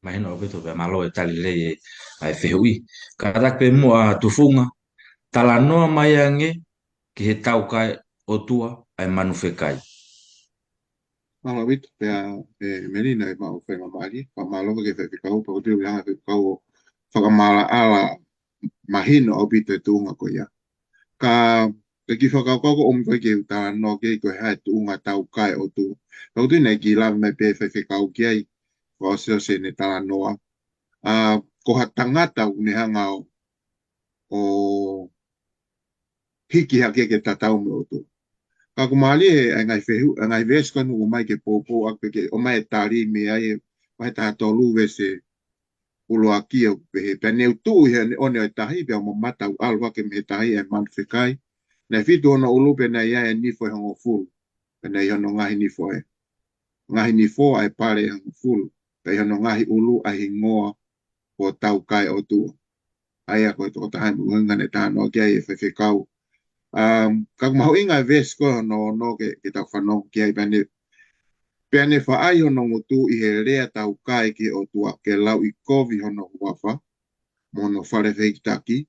mahino ʻaupito pē mālō e tali lelei e, ʻa e fehuʻi. Kātaki pē muʻa Tufunga, talanoa mai ange ki he taukaeʻotua ʻa e manu fekai. Mālō ʻaupito pē ʻa e Melino ʻi he maʻu faingamālie, fakamālō ki he faifekau, pea ʻoku ou tui ʻoku ʻi ai ha faifekau ʻo fakamaʻalaʻala mahino ʻaupito e tuʻunga ko ia. Ka, ka kiʻi fakakaukau ko ʻomi ko ē ke u talanoa ki ai ko e hā e tuʻunga taukaeʻotua. Pea ʻoku ou tui naʻe kiʻi lave mai pē faifekau ki ai, fakaʻosiʻosi ʻene talanoa. ʻA, ko ha tangata ʻoku ne hanga ʻo, ʻo hiki hake ke tatau mo e ʻOtua. Ka ʻoku mālie ʻa e ngaahi fehuʻi, ʻa e ngaahi veesi ko eni ʻoku ʻomai ke poupou ʻaki pē ke ʻomai e tali mei ai ʻa Vahe taha tolu veesi ʻuluaki ʻoku pehē: Pea ne u tuʻu ʻi heʻene ʻone ʻo e tahi, pea u mamata ʻo ʻalu hake mei he tahi ʻa e manu fekai. Naʻe fitu hono ʻulu pea naʻe ʻi ai e nifo ʻe hongofulu. Pea naʻe ʻi hono ngaahi nifo ʻa e, ngaahi nifo ʻa e pale ʻe hongofulu. Pea ʻi hono ngaahi ʻulu ʻa e hingoa ko Taukaeʻotua. ʻA ia ko e tokotaha ʻoku ʻuhinga ʻene talanoa ki ai e faifekau. Um, ka ʻoku mahuʻinga e veesi ko ē hono ono ke, ke tau fanongo ki ai. Pea ne, pea ne faʻai hono ngutu ʻi he lea taukae ki he ʻOtua, ke lauʻi kovi hono huafa, mo hono fale fehikitaki,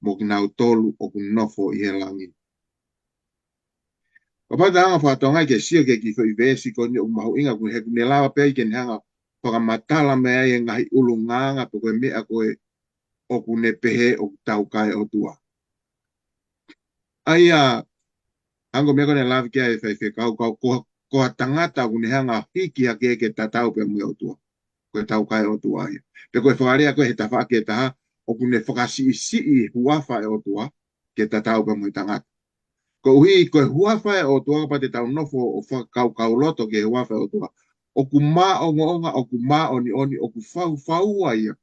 mo kinautolu ʻoku nofo ʻi he langi. Kapau te ta hanga ʻo fakatonga ke sio ki he kiʻi foʻi veesi ko eni ʻoku mahuʻinga, ʻoku ne, he ʻoku ne lava pē ai ke ne hanga ʻo fakamatala mei ai e ngaahi ʻulungaanga pe ko e meʻa ko ē ʻoku ne pehē ʻoku taukaeʻotua. ʻA ia, hangē ko e meʻa ko ē naʻe lave ki ai e faifekau, ka ko, ko ha tangata ʻoku ne hanga ʻo hiki hake ke tatau pea mo e ʻOtua. Ko e taukaeʻotua ia. Pe ko e fakalea ko ē he tafaʻaki ʻe taha, ʻoku ne fakasiʻisiʻi huafa e ʻOtua ke tatau pea mo e tangata. Koeʻuhi ko e huafa e ʻOtua, kapau te tau nofo ʻo fakakaukauloto ki he huafa e ʻOtua, ʻoku māʻongoʻonga, ʻoku māʻoniʻoni, ʻoku faufaua ia.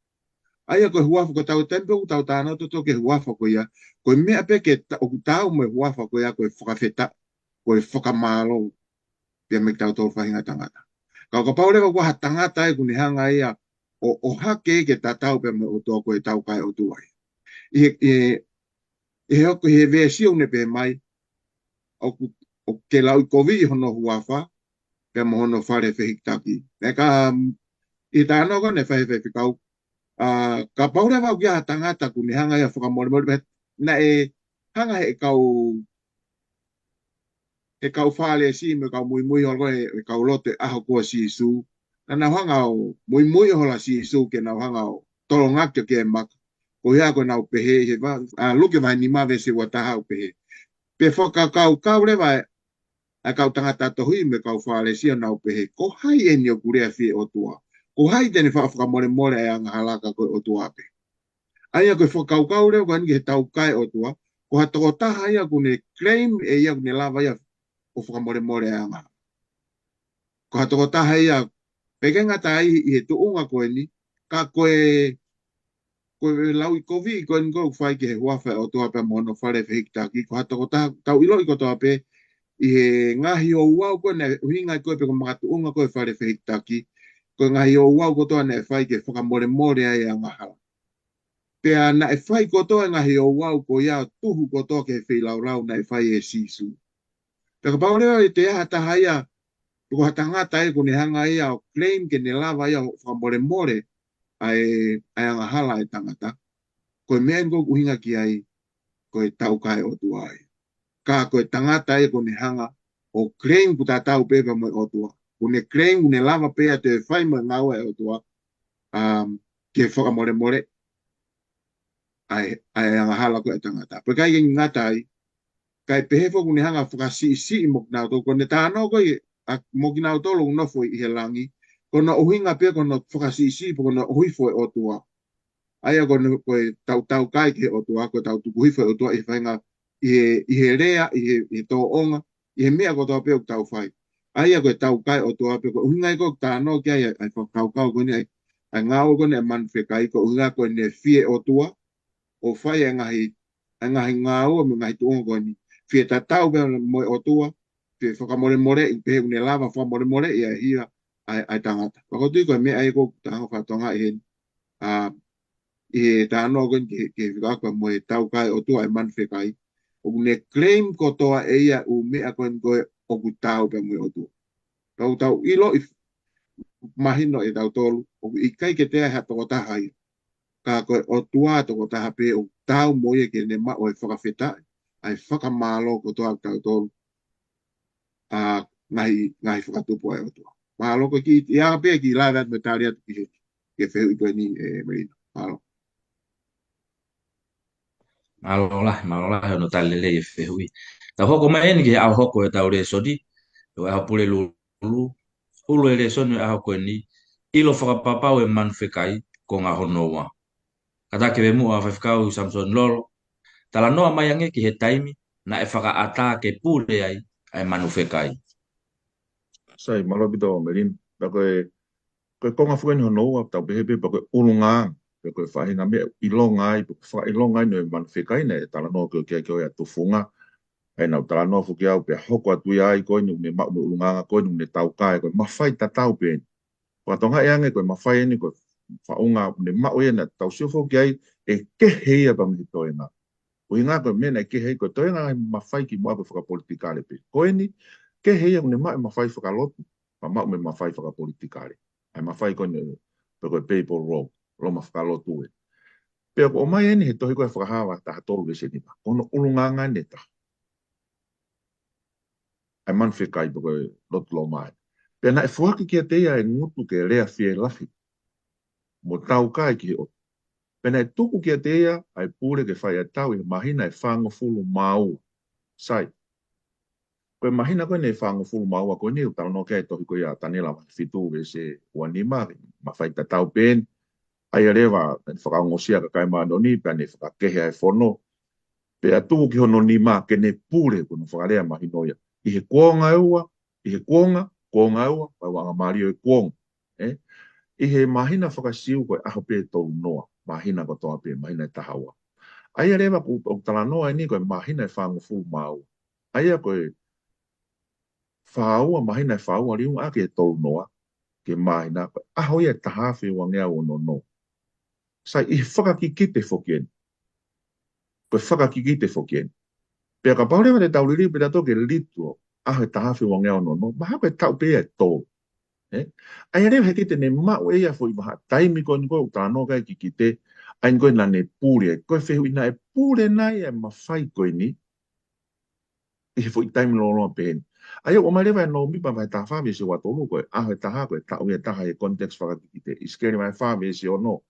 ʻA ia ko e huafa, ko e tau tempe ʻoku tau talanoa toto ki he huafa ko ia, ko e meʻa pē ke ta-, ʻoku taau mo e huafa ko ia, ko e fakafetaʻi, ko e fakamālō pea mo kitautolu faʻahinga tangata. Ka ʻo kapau leva ʻoku ʻi ai ha tangata ʻoku ne hanga ia ʻo, ʻo hiki ke tatau pea mo e ʻOtua, ko e taukaeʻotua ia. ʻI he, ʻi he, ʻi he hoko, ʻi he veesi ʻoku ne pehē mai, ʻoku, ʻoku ke lauʻi kovi hono huafa, pea mo hono fale fehikitaki. Naʻe ka, um, ʻi he talanoa ko ē naʻe fai he faifekau, ʻa, kapau leva ʻoku ʻi ai ha tangata ʻoku ne hanga ia ʻo fakamolemole, pea naʻe hanga he kau, he kau Fālesi mo e kau muimui holo ko ē, he kau lotu he ʻaho ko ē ʻo Sīsū. Naʻa nau hanga ʻo muimui holo ʻa Sīsū ke nau hanga ʻo tolongaki ʻo kē maka. Ko ia ko ʻenau pehē he va-, ʻa, Luke vahe nima veesi ua taha ʻoku pehē: Pea fakakaukau leva ʻa e kau tangata tohi mo e kau Fālesi ʻo nau pehē: Ko hai eni ʻoku lea fie ʻOtua? Ko hai te ne faʻa fakamolemole ʻa e angahala ka ko e ʻOtua pē? ʻA ia ko e fakakaukau leva ko eni ki he taukaeʻotua, ko ha tokotaha ia ʻoku ne claim ʻe ia ʻoku ne lava ia ʻo fakamolemole ʻa e angahala. Ko ha tokotaha ia, pea ʻikai ngata ai ʻi he tuʻunga ko eni, ka ko e, ko e lauʻi kovi ko eni ʻoku fai ki he huafa e ʻOtua pea mo hono fale fehikitaki, ko ha tokotaha, tau ʻiloʻi kotoa pē ʻi he ngaahi ouau ko ē naʻe ʻuhinga ko ē pe ko e makatuʻunga ko ē fale fehikitaki, ko e ngaahi ouau kotoa naʻe fai ke fakamolemole ai e angahala. Pea naʻe fai kotoa e ngaahi ouau ko ia ʻo tuhu kotoa ki he feilaulau naʻe fai ʻe Sīsū. Pea kapau leva ʻe toe ʻi ai ha taha ia, pe ko ha tangata ia ʻoku ne hanga ia ʻo claim ke ne lava ia ʻo fakamolemole ʻa e, ʻa e angahala ʻa e tangata, ko e meʻa eni ʻoku ʻuhinga ki ai, ko e taukaeʻotua ia. Ka ko e tangata ia ʻoku ne hanga ʻo claim ʻoku tatau pē pea mo e ʻOtua. ʻOku ne claim ʻoku ne lava pē ia ʻo toe fai mo e ngāue ʻa e ʻOtua, um, ke fakamolemole ʻa e, ʻa e angahala ko ē ʻa e tangata. Pea ʻikai ke ngata ai, kae pehē foki ʻoku ne hanga ʻo fakasiʻisiʻi mo kinautolu, ko ʻene talanoa ko ē ʻa, mo kinautolu ʻoku nofo ʻi he langi, ko hono ʻuhinga pē ko hono fakasiʻisiʻi pe ko hono ʻohifo e ʻOtua. ʻA ia ko hono, ko e tau taukae ki he ʻOtua, ko e tau tukuhifo e ʻOtua ʻi he faʻahinga, ʻi he, ʻi he lea, ʻi he, ʻi he tōʻonga, ʻi he meʻa kotoa pē ʻoku tau fai. ʻA ia ko e taukaeʻotua pē, ko e ʻuhinga ia ʻoku talanoa ki ai ʻa e, ʻa e fakakaukau ko eni, ʻa e, ʻa e ngāue ko eni ʻa e manu fekai, ko e ʻuhinga ko ʻene fie ʻOtua, ʻo fai e ngaahi, e ngaahi ngāue mo e ngaahi tuʻunga ko eni. Fie tatau pea mo e ʻOtua, fie fakamolemoleʻi, pehē ʻoku ne lava fakamolemoleʻi ʻa e hia ʻa e, ʻa e tangata. Pea ʻoku ou tui ko e meʻa ia ʻoku ta hanga ʻo fakatonga ʻi heni. ʻA, ʻi he talanoa ko eni ki he, ki he fika pea mo e taukae ʻOtua ʻa e manu fekai. ʻOku ne claim kotoa ʻe ia ʻū meʻa ko eni ko ē ʻoku taau pea mo e ʻOtua. Tau tau ʻilo ʻi f-, mahino ʻe tautolu, ʻoku ʻikai ke toe ʻi ai ha tokotaha ia. Ka ko e ʻOtua tokotaha pē ʻoku taau mo ia ke ne maʻu e fakafetaʻi, ʻa e fakamālō kotoa ʻa tautolu, ʻa ngaahi, ngaahi fakatupu ʻa e ʻOtua. Mālō ko e kiʻi, ia pē kiʻi lave atu mo e tali atu ki he, ki he fehuʻi ko eni ʻe Melino. Mālō. Mālō lahi, mālō lahi hono tali lelei e fehuʻi. Tau hoko mai eni ki he ʻaho hoko ʻetau lēsoni, ʻo e ʻaho Pulelulu, ʻulu e lēsoni ʻo e ʻaho ko eni, ʻilo fakapapau e manu fekai, konga hono ua. Kātaki muʻa Faifekau Samisoni Lolo, talanoa mai ange ki he taimi naʻe fakaʻatā ke pule ai ʻa e manu fekai. Sai, mālō ʻaupito Melino. Pea ko e, ko e konga foki eni hono ua, tau pehē pē, pea ko e ʻulungaanga, pea ko e faʻahinga meʻa ʻilonga ai, pea ko e fakaʻilonga ai ʻo e manu fekai naʻe talanoa ki ai ko ē ʻa Tufunga. ʻA ia naʻá ku talanoa foki au pea hoko atu ia ai ko eni ʻoku ne maʻu mo e ʻulungaanga ko eni ʻoku ne taukae, ko e mafai tatau pē eni. Fakatokangaʻi ange ko e mafai eni ko e faʻunga ʻoku ne maʻu ia naʻa tau sio foki ai ʻe kehe ia pea mei he toenga. ʻUhinga ko e meʻa naʻe kehe ai ko e toenga ngaahi mafai kimuʻa ko e fakapolitikale pē. Ko eni, kehe ia ʻoku ne maʻu e mafai fakalotu, pea maʻu mo e mafai fakapolitikale. ʻA e mafai ko eni, pe ko e papal Rome, Loma fakalotu ē. Pea ʻoku ʻomai eni he tohi ko ē Fakahā vahe taha tolu veesi nima. Ko hono ʻulungaanga eni ʻe taha. ʻA e manu fekai pe ko e lotu Loma ē. Pea naʻe foaki kiate ia e ngutu ke lea fielahi mo taukae ki he ʻOtua. Pea naʻe tuku kiate ia ʻa e pule ke fai ʻa e tau ʻi he māhina ʻe fāngofulu mā ua. Sai. Ko e māhina ko eni ʻe fāngofulu mā ua ko eni ʻoku talanoa ki ai e tohi ko ia ʻa Taniela vahe fitu veesi ua nima, mafai tatau pē eni. ʻA ia leva, naʻe fakaongosia ʻa e kakai māʻoniʻoni, pea ne fakakehe ʻa e fono. Pea tuku ki hono nima ke ne pule, ko hono fakalea mahino ia. ʻI he kuonga ʻe ua, ʻi he kuonga, kuonga ʻe ua, pea ʻoku anga mālie ʻa e kuonga. Ē? ʻI he māhina faka-Siu ko e ʻaho pē ʻe tolu noa, māhina kotoa pē, māhina ʻe taha ua. ʻA ia leva ʻoku, ʻoku talanoa eni ko e māhina ʻe fāngofulu mā ua. ʻA ia ko e fā ua, māhina ʻe fā ua liunga ʻaki e tolu noa, ki he māhina, ko e ʻaho ia ʻe taha afe uangeau ono noa. Sai, ʻi he fakakikite foki eni. Ko e fakakikite foki eni. Pea kapau leva te tau liliu pē tautolu ke literal, ʻaho ʻe taha afe uangeau ono noa, mahalo ko e taʻu pē ia ʻe tolu. Ē? ʻA ia leva he kite ne maʻu ʻe ia foʻi vahaʻa taimi ko eni ko ē ʻoku talanoa ki ai e kikite, ʻa eni ko ē naʻa ne pule ai. Ko e fehuʻi naʻe pule nai ʻa e mafai ko eni, ʻi he foʻi taimi lōloa pehē ni. ʻA ia ʻoku ʻomai leva ʻe Nōmipa vahe taha fā veesi ua tolu ko e ʻaho ʻe taha ko e taʻu ia ʻe taha he context fakakikite. ʻIsikeli vahe fā veesi ono.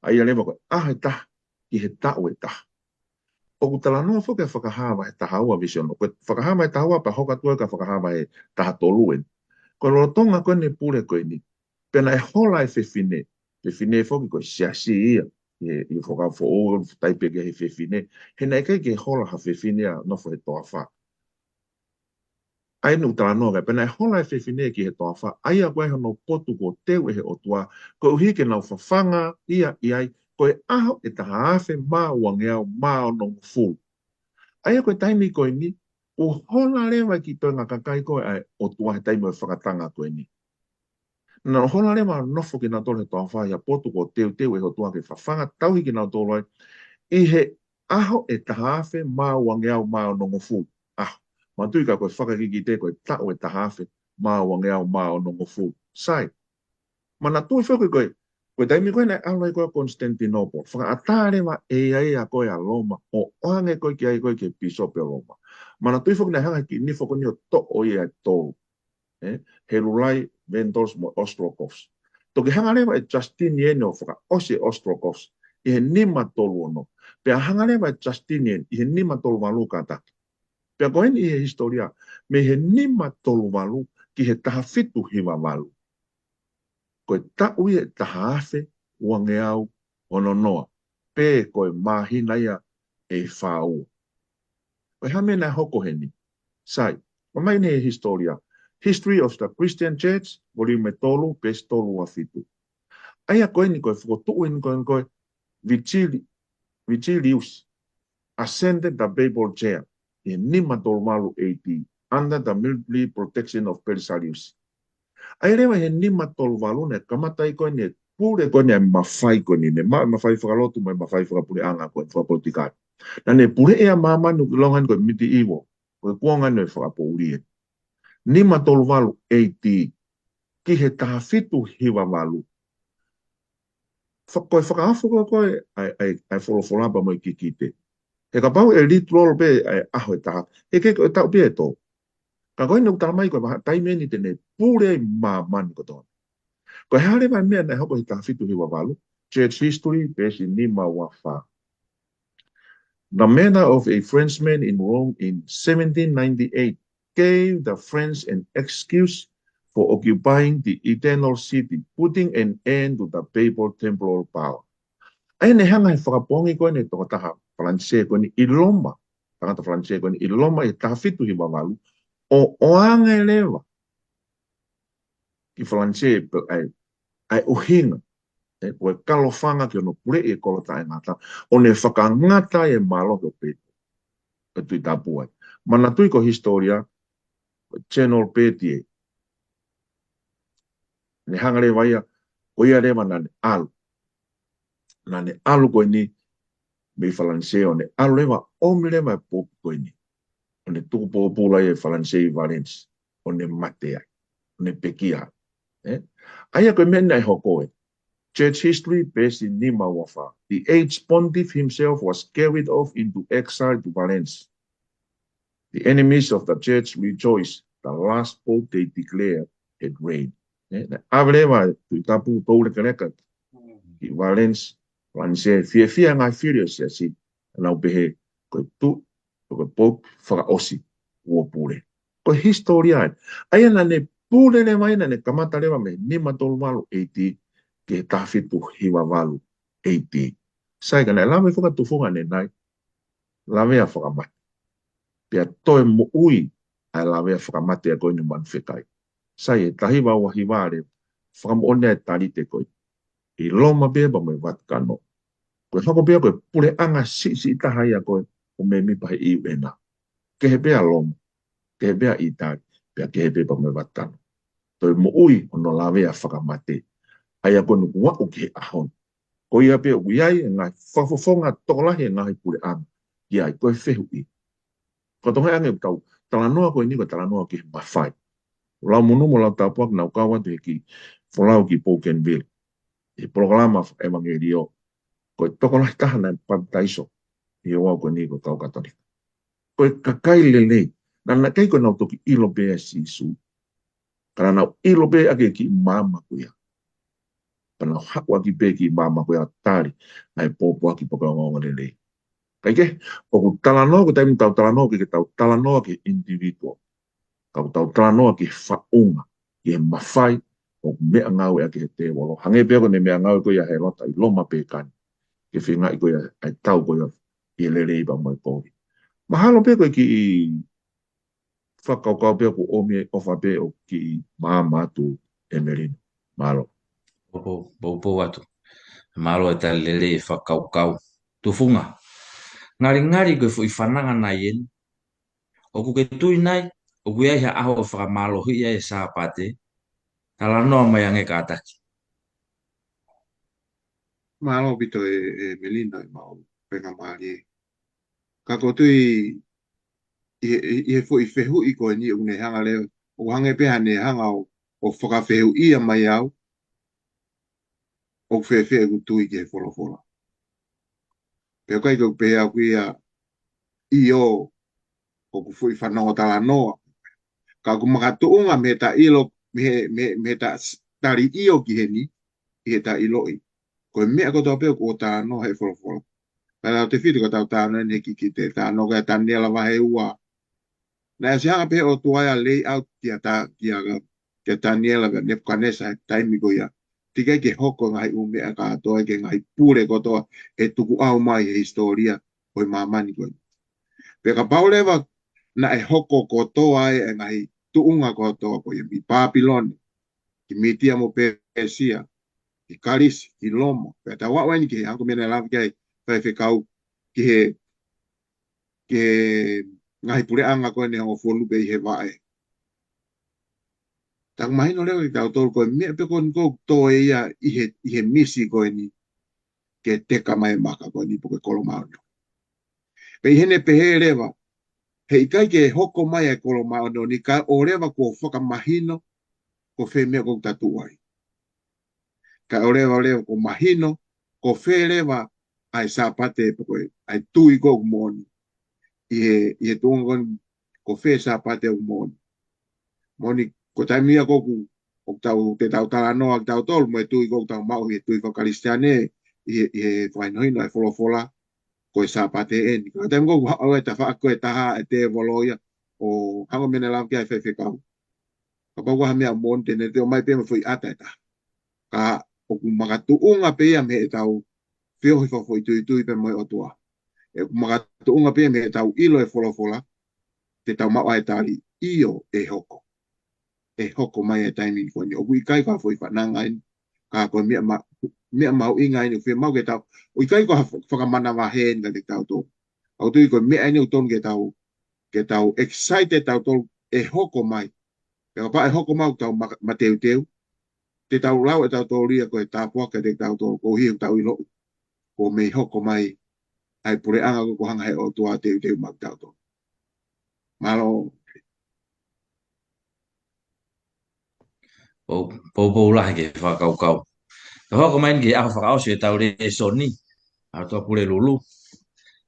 ʻA ia leva ko e ʻaho ʻe taha ki he taʻu ʻe taha. ʻOku talanoa foki ʻa Fakahā vahe taha ua veesi ono. Ko e Fakahā vahe taha ua pea hoko atu ai ki he Fakahā vahe taha tolu eni. Ko e lolotonga ko eni e pule ko eni. Pea naʻe hola e fefine. Fefine foki ko e siasi ia. ʻI he, ʻi he Fuakava Foʻou, ʻoku taipe ki he fefine. He naʻe ʻikai ke hola ha fefine ʻo nofo he toafa. ʻA ia naʻe talanoa ki ai, pea naʻe hola e fefine ki he toafa, ʻa ia ko e ʻai hono potu kuo teu ʻe he ʻOtua, koeʻuhi ke nau fafanga ia ʻi ai, ko e ʻaho ʻe taha afe mā uangeau mā onongofulu. ʻA ia ko e taimi ko eni, ʻoku hola leva e kiʻi toenga kakai ko ē ʻa e ʻOtua he taimi ʻo e fakatanga ko eni. Naʻa nau hola leva ʻo nofo kinautolu he toafa ʻi ha potu kuo teuteu ʻe he ʻOtua ke fafanga tauhi kinautolu ai ʻi he ʻaho ʻe taha afe mā uangeau mā onongofulu. ʻAho. Manatuʻi ka ko e fakakikite ko e taʻu ʻe taha afe mā uangeau mā onongofulu. Sai. Manatuʻi foki ko e, ko e taimi ko ē naʻe ʻalu ai ko ē ʻa Constantinople. Fakaʻatā leva ʻe ia ia ko ē ʻa Loma, ʻo ʻoange ko ē ki ai ko ē ki he pīsope ʻo Loma. Manatuʻi foki naʻe hanga ʻe he kiʻi nifo ko eni ʻo toʻo ia ʻe tolu. Ē, Helulai, Vandals mo Ostrogoths. Toki hanga leva ʻe Justinian ʻo fakaʻosi e Ostrogoths ʻi he nima tolu ono. Pea hanga leva ʻe Justinian ʻi he nima tolu valu kātaki. Pea ko eni ʻi he hisitōlia, mei he nima tolu valu ki he taha fitu hiva valu. Ko e taʻu ia ʻe taha afe uangeau ono noa. Pe ko e māhina ia ʻe fā ua. Ko e hā e meʻa naʻe hoko heni? Sai, ʻomai eni he hisitōlia. History of the Christian Church, volume tolu, peesi tolu ua fitu. ʻA ia ko eni ko e fokotuʻu eni ko eni ko e Vigili-, Vigilius ascended the papal chair ʻi he nima tolu valu A D, under the military protection of Belisarius. ʻA ia leva he nima tolu valu naʻe kamata ai ko eni e pule ko eni ʻa e mafai ko eni, ne maʻu e mafai fakalotu mo e mafai fakapuleʻanga ko eni fakapolitikale. Naʻa ne puleʻi ʻa māmani ʻoku ʻilonga eni ko e medieval, ko e kuonga eni ʻo e fakapoʻuli ē. Nima tolu valu A D, ki he taha fitu hiva valu. Fa-, ko e fakaofo ko ē ʻa e, ʻa e, ʻa e folofola pea mo e kikite. He kapau ʻe literal pē ʻa e ʻaho ʻe taha, ʻe kei ko e taʻu pē ʻe tolu. Ka ko eni ʻoku tala mai ko e vahaʻa taimi eni te ne pule ai māmani kotoa. Ko e hā leva e meʻa naʻe hoko he taha fitu hiva valu, Church History, peesi nima ua fā. The murder of a Frenchman in Rome in seventeen ninety-eight gave the French an excuse for occupying the Eternal City, putting an end to the papal temporal power. ʻA ia ne hanga he fakapoongi ko eni ʻa e tokotaha Falanisē ko eni ʻi Loma, tangata Falanisē ko eni ʻi Loma ʻi he taha fitu hiva valu, ʻo ʻoange leva ki Falanisē pē ʻa e, ʻa e ʻuhinga, ē, ko e kalofanga ki hono puleʻi e kolo taʻengata, ʻo ne fakangata e mālohi ʻo Pepu, ʻa e Tuʻi Tapu ai. Manatuʻi ko e hisitōlia, ko General Berthier, ne hanga leva ia, ko ia leva naʻa ne ʻalu. Naʻa ne ʻalu ko eni mei Falanisē ʻo ne ʻalu leva ʻo ʻomi leva e pope ko eni. ʻO ne tuku pōpula ia ʻi Falanisē ʻi Valence. ʻO ne mate ai. ʻO ne pekia ai. Ē? ʻA ia ko e meʻa naʻe hoko ē. Church History, peesi nima ua fā. The aged pontiff himself was carried off into exile to Valence. The enemies of the church rejoiced. The last pope they declared had reigned. Ē, naʻe ʻave leva e Tuʻi Tapu toulekeleka ki Valence, Falanisē, fiefia ngaahi fili ʻo e siasi, nau pehē, ko e tuʻi, ko e pope fakaʻosi kuo pule. Ko e hisitōlia ē. ʻA ia naʻa ne pule leva ia, naʻa ne kamata leva mei he nima tolu valu A D ki he taha fitu hiva valu A D. Sai, ka naʻe lave fakatufunga ʻanenai, lavea fakamate. Pea toe moʻui ʻa e lavea fakamate ʻa ko eni manu fekai. Sai, ʻe taha hiva ua hiva leva, fakamoʻoni ʻa e talite ko ē ʻi Loma pea mo e Vatikano. Ko e hoko pē ia ko e puleʻanga siʻisiʻi taha ia ko ē ʻoku mēmipa he U N. Kehe pē ʻa Loma, kehe pē ʻa ʻItali, pea kehe pē pea mo e Vatikano. Toe moʻui hono lavea fakamate. ʻA ia ko eni kuo aʻu ki he ʻaho ni. Ko ia pē ʻoku ʻi ai e ngaahi fakafofonga tokolahi e ngaahi puleʻanga. ʻI ai, ko e fehuʻi. Ko e toki ange ʻoku tau talanoa ko eni, ko e talanoa ki he mafai. Lau monū mo lau tāpuaki naʻa ku kau atu he kiʻi folau ki Bougainville. ʻI he polokalama ʻevangeliō, ko e tokolahi taha naʻe papitaiso ʻi he ʻaho ko eni ko e kau Katolika. Ko e kakai lelei, naʻa, naʻe ʻikai ko ʻenau toki ʻilo pē ʻa Sīsū. Ka naʻa nau ʻilo pē ʻa e kiʻi maama ko ia. Pea nau haʻu ʻaki pē kiʻi maama ko ia ʻo tali ʻa e pōpoaki pea mo e ongoongolelei. Kae kehe, ʻoku talanoa, ko e taimi ʻoku tau talanoa, ʻikai ke tau talanoa ki he individual. Ka ʻoku tau talanoa ki he faʻunga, ki he mafai ʻoku meʻangāueʻaki ʻe he tēvolo. Hangē pē ko ʻene meʻangāue ko ia ʻa Hēlota ʻi Loma pē ʻikai. Ke feingaʻi ko ia ʻa e tau ko ia ʻi he lelei pea mo e kovi. Mahalo pē ko e kiʻi fakakaukau pē ʻoku ʻomi ʻofa pē ʻo kiʻi maama atu ʻe Melino. Mālō. Poupou, poupou atu. Mālō e tali lelei e fakakaukau. Tufunga. Ngalingali ko e foʻi fananga nai eni. ʻOku ke tui nai, ʻoku ʻi ai ha ʻaho ʻe fakamālohiʻi ai e Sāpate. Talanoa mai ange kātaki. Mālō ʻaupito ʻe, ʻe Melino ʻi maʻu penga mālie. Ka ko u tui ʻi he, ʻi he foʻi fehuʻi ko eni ʻoku ne hanga leva, ʻoku hangē pē haʻane hanga ʻo, ʻo fakafehuʻia mai au, ʻoku fēfē ʻeku tui ki he folofola. Pea ʻoku ʻikai ke u pehē au ia ʻio, ʻoku foʻi fanongo talanoa. Ka ʻoku makatuʻunga mei he taʻilo, mei he, mei he, mei he ta-, tali ʻio ki heni, ʻi he taʻiloʻi. Ko e meʻa kotoa pē ʻoku ʻo talanoa he folofola. Pea lau te fiti ko tau talanoa ʻeni he kiʻi kikite, talanoa ko ia Taniela vahe ua. Naʻe ʻosi hanga pē ʻOtua ia lay out kia Ta-, kia, kia Taniela, kia Nepukanesa he taimi ko ia. Teʻeki ai ke hoko e ngaahi ʻū meʻa kātoa, ki he ngaahi pule kotoa ʻe tukuʻau mai he hisitōlia ʻo e māmani ko ē. Pea kapau leva naʻe hoko kotoa e, e ngaahi tuʻunga kotoa ko ia mei Pāpilone, ki Mītia mo Pēsia, ki Kalisi, ki Loma. Pea tau aʻu ʻeni ki he hangē ko e meʻa naʻe lave ki ai e faifekau ki he, ki he ngaahi puleʻanga ko eni ʻe hongofulu pē ʻi he vaʻe. Taku mahino leva kiate kitautolu ko e meʻa pē ko eni ʻoku toe ia ʻi he, ʻi he misi ko eni ke teka mai e maka ko eni pe ko e kolo māʻoniʻoni. Pea ʻi heʻene pehē leva, heʻikai ke hoko mai e kolo māʻoniʻoni kae ʻoua leva kuo fakamahino ko fē meʻa ʻoku ta tuʻu ai. Kae ʻoua leva, ʻoua leva kuo mahino ko fē leva ʻa e Sāpate pe ko e, ʻa e tui ko ē ʻoku moʻoni. ʻI he, ʻi he tuʻunga ko eni ko fē Sāpate ʻoku moʻoni. Moʻoni ko e taimi ia ko ē ʻoku, ʻoku tau, te tau talanoa kitautolu mo e tui ko ē ʻoku tau maʻu ʻi he tui faka-Kalisitiane, ʻi he, ʻi he fakahinohino ʻa e folofola, ko e Sāpate eni. Ka ko e taimi ko ē ʻoku haʻu ai e tafaʻaki ko ē ʻe taha ʻa e tēvolo ia, ʻo hangē ko e meʻa naʻe lave ki ai e faifekau. Kapau ʻoku ʻi ai ha meʻa moʻoni te ne toe ʻomai pē mo e foʻi ʻata ʻe taha. Ka ʻoku makatuʻunga pē ia mei heʻetau feohi fakafoʻituitui pea mo e ʻOtua. ʻOku makatuʻunga pē ia mei heʻetau ʻilo e folofola, te tau maʻu ai e tali, ʻio, ʻe hoko. ʻE hoko mai e taimi ko eni. ʻOku ʻikai ko ha foʻi fananga eni, ka ko e meʻa ma-, meʻa mahuʻinga eni, ʻoku fiemaʻu ke tau, ʻoku ʻikai ko ha fa-, fakamanavahē eni kiate kitautolu. ʻOku ou tui ko e meʻa eni ʻoku totonu ke tau, ke tau excited tautolu ʻe hoko mai. Pea kapau ʻe hoko mai ʻoku tau ma-, mateuteu, te tau lau ʻe tautolu ia ko e tāpuaki kiate kitautolu, koeʻuhi ʻoku tau ʻilo, kuo mei hoko mai ʻa e puleʻanga ko ē kuo hanga ʻe he ʻOtua ʻo teuteu maʻa kitautolu. Mālō. Pou, poupou lahi ki he fakakaukau. Ka hoko mai eni ki he ʻaho fakaʻosi ʻetau lēsoni, ʻa Tuʻapulelulu.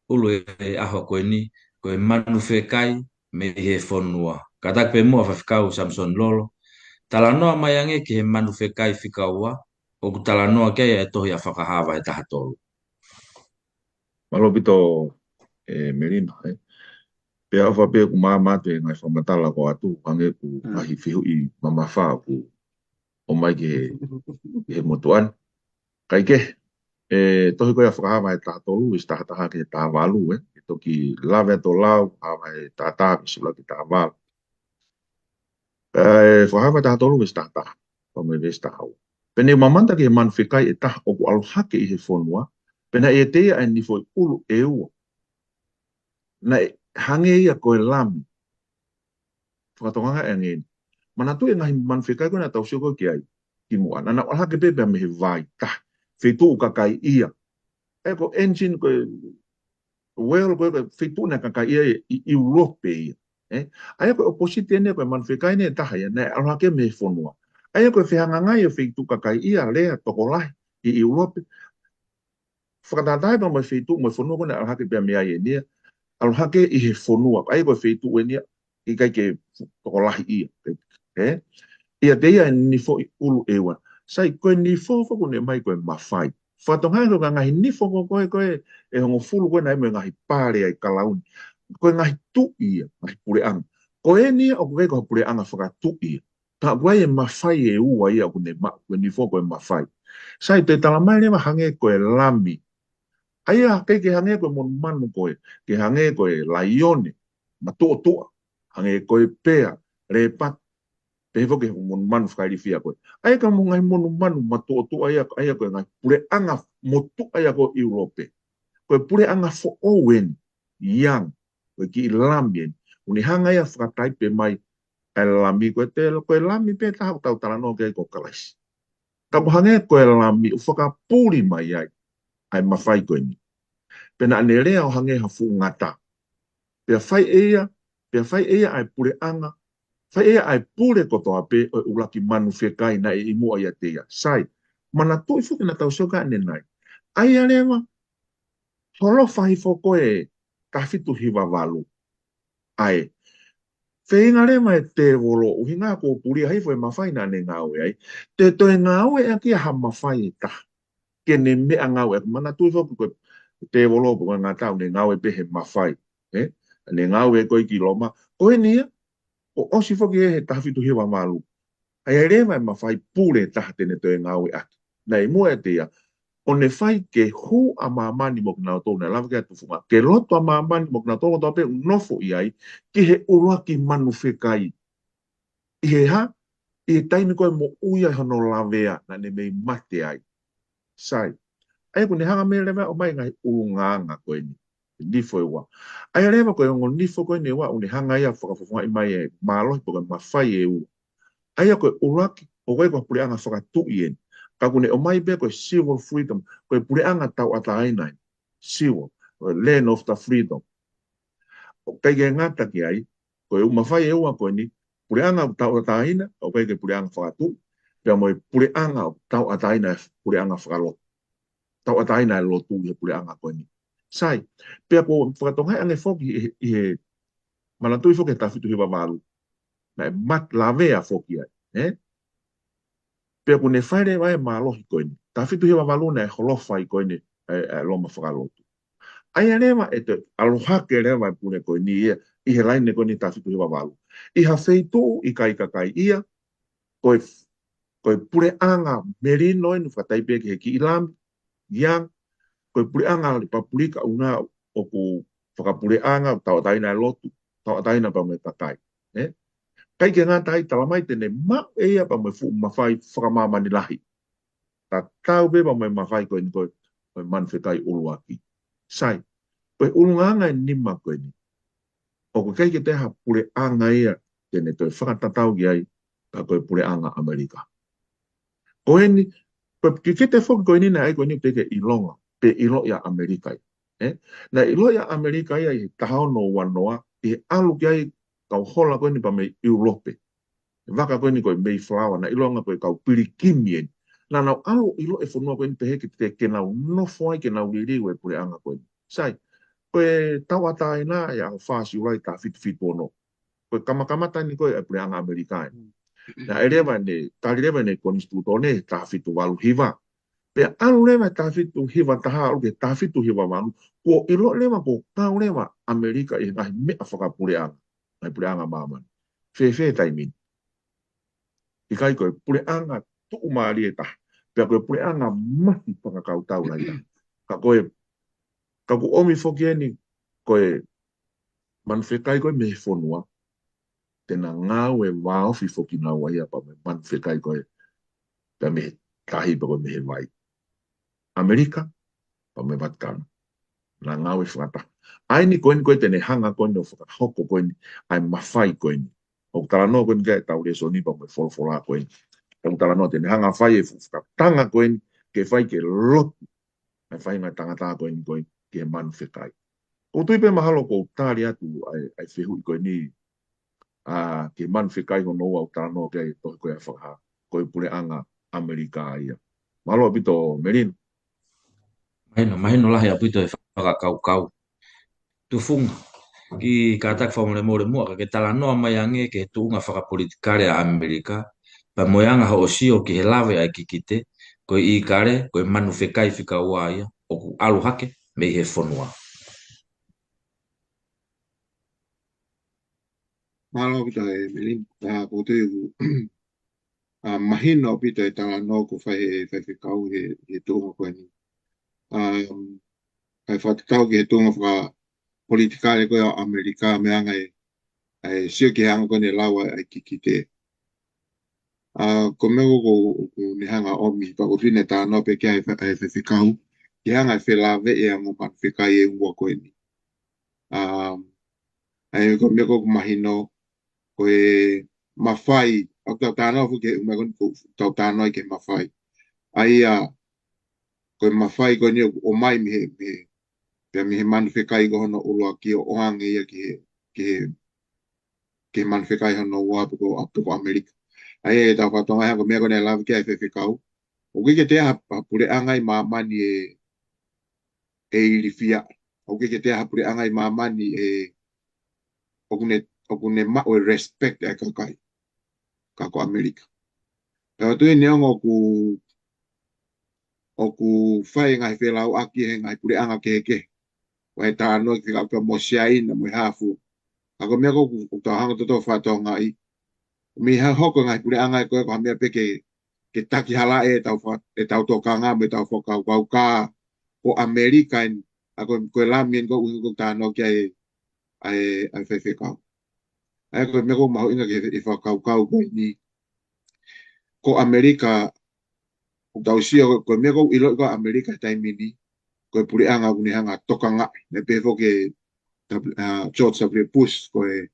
ʻUlu e ʻaho ko eni, ko e manu fekai mei he fonua. Kātaki pē muʻa Faifekau Samisoni Lolo, talanoa mai ange ki he manu fekai fika ua, ʻoku talanoa ki ai e tohi ʻa Fakahā vahe taha tolu. Mālō ʻaupito, ē, Melino, ē. Pea ʻofa pē ʻoku māmā atu e ngaahi fakamatala ko ē ʻoku ʻoatu, hangē ko e ngaahi fehuʻi mamafa ʻoku ʻomai ki he, ki he motuʻa ni. Kae kehe, ē, tohi ko ia ʻa Fakahā vahe taha tolu, veesi taha taha ki he taha valu, ē. ʻE toki lave atu ʻo lau, Fakahā vahe taha taha, veesi ʻuluaki ki he taha valu. Ē, Fakahā vahe taha tolu veesi taha taha, pea mo e veesi taha ua. Pea ne u mamata ki he manu fekai ʻe taha ʻoku ʻalu hake ʻi he fonua, pea naʻe ʻiate ia ʻa e nifo ʻi ʻulu ʻe ua. Naʻe hangē ia ko e lami. Fakatokangaʻi ange eni. Manatuʻi e ngaahi manu fekai ko ē naʻa tau sio ko ē ki ai kimuʻa. Naʻa nau ʻalu hake pē pea mei he vai, taha. Feituʻu kakai ia. ʻA ia ko e engine ko e whale ko e, ko e feituʻu naʻe kakai ia ʻi, ʻi ʻIulope ia. Ē? ʻA ia ko e opposite eni ko e manu fekai eni ʻe taha ia, naʻe ʻalu hake mei he fonua. ʻA ia ko e fehangahangai ʻo e feituʻu kakai ia, lea, tokolahi, ʻi, ʻi ʻIulope. Fakatātā pea mo e feituʻu mo e fonua ko ē naʻe ʻalu hake pea mei ai eni ia. ʻAlu hake ʻi he fonua. ʻA ia ko e feituʻu eni ia, ʻikai ke tokolahi ia. Ē? ʻIate ia e nifo ʻi ʻulu ʻe ua. Sai, ko e nifo foki ʻoku ne ʻomai ko e mafai. Fakatokangaʻi ko e ngaahi nifo ko ē, ko ē, ko ē ʻe hongofulu ko ē naʻe ʻi ai mo e ngaahi pale ʻa e kalauni. Ko e ngaahi tuʻi ia, ngaahi puleʻanga. Ko eni ia ʻoku ʻikai ko ha puleʻanga fakatuʻi ia. Ka ʻoku ʻi ai e mafai ʻe ua ia ʻoku ne maʻu, ko e nifo ko e mafai. Sai, toe tala mai leva hangē ko e lami. ʻA ia ʻikai ke hangē ko e monumanu ko ē, ke hangē ko e laione, matuʻotuʻa, hangē ko e pea, lēpati, pehē foki e monumanu fakailifia ko ē. ʻA ia ko e mo e ngaahi monumanu matuʻotuʻa ia, ʻa ia ko e ngaahi puleʻanga motuʻa ia ko ē ʻi ʻIulope. Ko e puleʻanga foʻou eni, young, ko e kiʻi lami eni. ʻOku ne hanga ia ʻo fakataipe mai ʻa e lami ko e te-, ko e lami pē taha ʻoku tau talanoa ki ai ko Kalaisi. Ka ʻoku hangē ko e lami ʻoku fakapuli mai ai ʻa e mafai ko eni. Pea naʻa ne lea ʻo hangē ha fuʻu ngata. Pea fai ʻe ia, pea fai ʻe ia ʻa e puleʻanga, fai ʻe ia ʻa e pule kotoa pē ʻo e ʻuluaki manu fekai naʻe ʻi muʻa ʻiate ia. Sai, manatuʻi foki naʻa tau sio ki ai ʻanenai. ʻA ia leva, holofa hifo ko ē taha fitu hiva valu. ʻA e feinga leva e tēvolo, ʻuhinga kuo pulia hifo e mafai naʻa ne ngāue ai, te toe ngāueʻaki ha mafai ʻe taha ke ne meʻangāueʻaki. Manatuʻi foki ko e tēvolo pe ko e ngata ʻoku ne ngāue pē he mafai. Ē? Ne ngāue ko ē ki Loma. Ko eni ia, kuo ʻosi foki ʻe he taha fitu hiva valu. ʻA ia leva e mafai pule ʻe taha te ne toe ngāueʻaki. Naʻe ʻi muʻa ʻiate ia, ʻo ne fai ke hū ʻa māmani mo kinautolu, naʻe lave ki ai e tufunga. Ke lotu ʻa māmani mo kinautolu kotoa pē ʻoku nofo ʻi ai, ki he ʻuluaki manu fekai. ʻI he hā? ʻI he taimi ko ē ʻe moʻui ai hono lavea, naʻa ne mei mate ai. Sai. ʻA ia ʻoku ne hanga mai leva ʻo ʻomai e ngaahi ʻulungaanga ko eni. Nifo ʻe ua. ʻA ia leva ko e ongo nifo ko eni ʻe ua, ʻoku ne hanga ia ʻo fakafofongaʻi mai e mālohi pe ko e mafai ʻe ua. ʻA ia ko e ʻuluaki, ʻoku ʻikai ko ha puleʻanga fakatuʻi eni. Ka ʻoku ne ʻomai pē ko e civil freedom, ko e puleʻanga tauʻatāina eni. Civil, ko e land of the freedom. ʻOku ʻikai ke ngata ki ai, ko e ʻū mafai ʻe ua ko eni, puleʻanga ʻoku tauʻatāina, ʻoku ʻikai ke puleʻanga fakatuʻi, pea mo e puleʻanga ʻoku tauʻatāina e puleʻanga fakalotu. Tauʻatāina e lotu ʻi he puleʻanga ko eni. Sai, pea ko e fakatonga ange foki ʻi he, ʻi he manatuʻi foki he taha fitu hiva valu. Naʻe mat lavea foki ai, ē? Pea ʻoku ne fai leva e mālohi ko eni. Taha fitu hiva valu naʻe holofa ai ko eni, ē, ē, Loma fakalotu. ʻA ia leva ʻe toe ʻalu hake leva e pule ko eni ia, ʻi he laine ko eni taha fitu hiva valu. ʻI ha feituʻu ʻikai kakai ia, ko e, ko e puleʻanga melino eni fakataipē ki he kiʻi lami, ia, ko e puleʻanga lepapulika ʻuhinga ʻoku fakapuleʻanga, tauʻatāina e lotu, tauʻatāina pea mo e kakai. Ē? ʻIkai ke ngata ai, talamai te ne maʻu ʻe ia pea mo e fuʻu mafai fakamāmani lahi. Tatau pē pea mo e mafai ko eni ko e, ko e manu fekai ʻuluaki. Sai, ko e ʻulungaanga ʻe nima ko eni. ʻOku ʻikai ke toe ha puleʻanga ia te ne toe fakatatau ki ai, ka ko e puleʻanga ʻAmelika. Ko eni, ko e kikite foki ko eni naʻe ʻai ko eni pē ke ʻilonga, pe ʻiloʻi ʻa ʻAmelika ia. Ē? Naʻe ʻiloʻi ʻa ʻAmelika ia ʻi he taha ono ua noa, ʻi he ʻalu ki ai kau hola ko eni pea mei ʻIulope. Vaka ko eni ko e Mayflower, naʻe ʻilonga ko e kau pilikimi eni. Naʻa nau ʻalu ʻo ʻilo e fonua ko eni pehē ke, ke, ke nau nofo ai, ke nau liliu e puleʻanga ko eni. Sai, ko e tauʻatāina ʻi he ʻaho fā Siulai taha fitu fitu ono. Ko e kamakamata eni ko e puleʻanga ʻAmelika eni. Naʻe leva eni, tali leva eni konisitūtone, taha fitu valu hiva. Pea ʻalu leva taha fitu hiva taha, ʻalu ki he taha fitu hiva valu, kuo ʻilo leva kuo kau leva ʻAmelika ʻi he ngaahi meʻa fakapuleʻanga, ngaahi puleʻanga māmani. Fēfē taimi ni? ʻIkai ko e puleʻanga tuʻumālie taha. Pea ko e puleʻanga mahi fakakautau lahi taha. Ka ko e, ka ʻoku ʻomi foki eni, ko e manu fekai ko e mei he fonua, te na ngāue vāofi foki naua ia pea mo e manu fekai ko e, pea mei he tahi pea ko e mei he vai. ʻAmelika, pea mo e Vatikano. Na ngāue fakataha. ʻA eni ko eni ko e te ne hanga ko eni ʻo fakahoko ko eni, ʻa e mafai ko eni. ʻOku talanoa ko eni ki ai ʻetau lēsoni pea mo e folofola ko eni. ʻOku talanoa te ne hanga fai e fuʻu fakatanga ko eni, ke fai ke lotu ʻa e faʻahinga tangata ko eni ko eni ki he manu fekai. ʻOku ou tui pē mahalo ʻoku ou tali atu ʻa e, ʻa e fehuʻi ko eni, ʻa, ki he manu fekai hono ua ʻoku talanoa ki ai e tohi ko ia Fakahā, ko e puleʻanga ʻAmelika ia. Mālō ʻaupito Melino. Mahino, mahino lahi ʻaupito e fakakaukau. Tufunga, kiʻi kātaki fakamolemole muʻa, ka ke talanoa mai ange ki he tuʻunga fakapolitikale ʻa ʻAmelika, pea mo e anga hoʻo sio ki he lave ʻa e kikite, ko e ʻīkale, ko e manu fekai fika ua ia, ʻoku ʻalu hake mei he fonua. Mālō ʻaupito e Melino, ʻa, ʻoku ou tui ʻoku, ʻa, mahino ʻaupito e talanoa kuo fai he, faifekau he, he tuʻunga ko eni. ʻA, ʻa e fakatatau ki he tuʻunga fakapolitikale ko ia ʻo ʻAmelika mo e anga e, ʻa e sio ki he anga ko eni e lau ʻa e kikite. ʻA, ko e meʻa ko ē ʻoku ne hanga ʻomi, pea ʻoku ou tui ne talanoa pē ki ai e fa-, e faifekau, ki he anga e felāveʻi ʻa e ongo manu fekai ʻe ua ko eni. ʻA, ʻa ia ko e meʻa ko ē ʻoku mahino, ko e mafai, ʻoku tau talanoa foki ki he ʻū meʻa ko eni ʻoku tau talanoa ki he mafai. ʻA ia, ko e mafai ko eni ʻoku ʻomai mei he, mei he, pea mei he manu fekai ko hono ʻuluaki ʻo ʻoange ia ki he, ki he, ki he manu fekai hono ua pe ko, pe ko ʻAmelika. ʻA ia ʻetau fakatonga ia ko e meʻa ko eni ʻe lave ki ai e faifekau. ʻOku ʻikai ke toe ʻi ai ha, ha puleʻanga ʻi māmani ʻe, ʻe ilifia. ʻOku ʻikai ke toe ʻi ai ha puleʻanga ʻi māmani ʻe, ʻoku ne, ʻoku ne maʻu e respect ʻa e kakai. Ka ko ʻAmelika. Pea ʻoku ou tui neongo ʻoku, ʻoku fai e ngaahi felāuʻaki he ngaahi puleʻanga kehekehe. ʻOku ʻi ai e talanoa ki he fekauʻaki mo Siaina mo e hā fua. Ka ko e meʻa ko ē ʻoku, ʻoku tau hanga ʻo toutou fakatokangaʻi. Mei he hoko e ngaahi puleʻanga ko ē ko ha meʻa pē ke, ke takihalaʻi ʻetau fa-, ʻetau tokanga mo ʻetau fakakaukau ka ko ʻAmelika eni, ʻa ko e, ko e lami eni ko ē ʻoku talanoa ki ai e, ʻa e, ʻa e faifekau. ʻA ia ko e meʻa ʻoku mahuʻinga ki he, he fakakaukau ko eni. Ko ʻAmelika, ʻoku tau sio, ko e meʻa ʻoku ʻiloʻi ko ʻAmelika he taimi ni, ko e puleʻanga ʻoku ne hanga ʻo tokangaʻi, ne pehē foki ʻe W-, ʻa, George W. Bush, ko e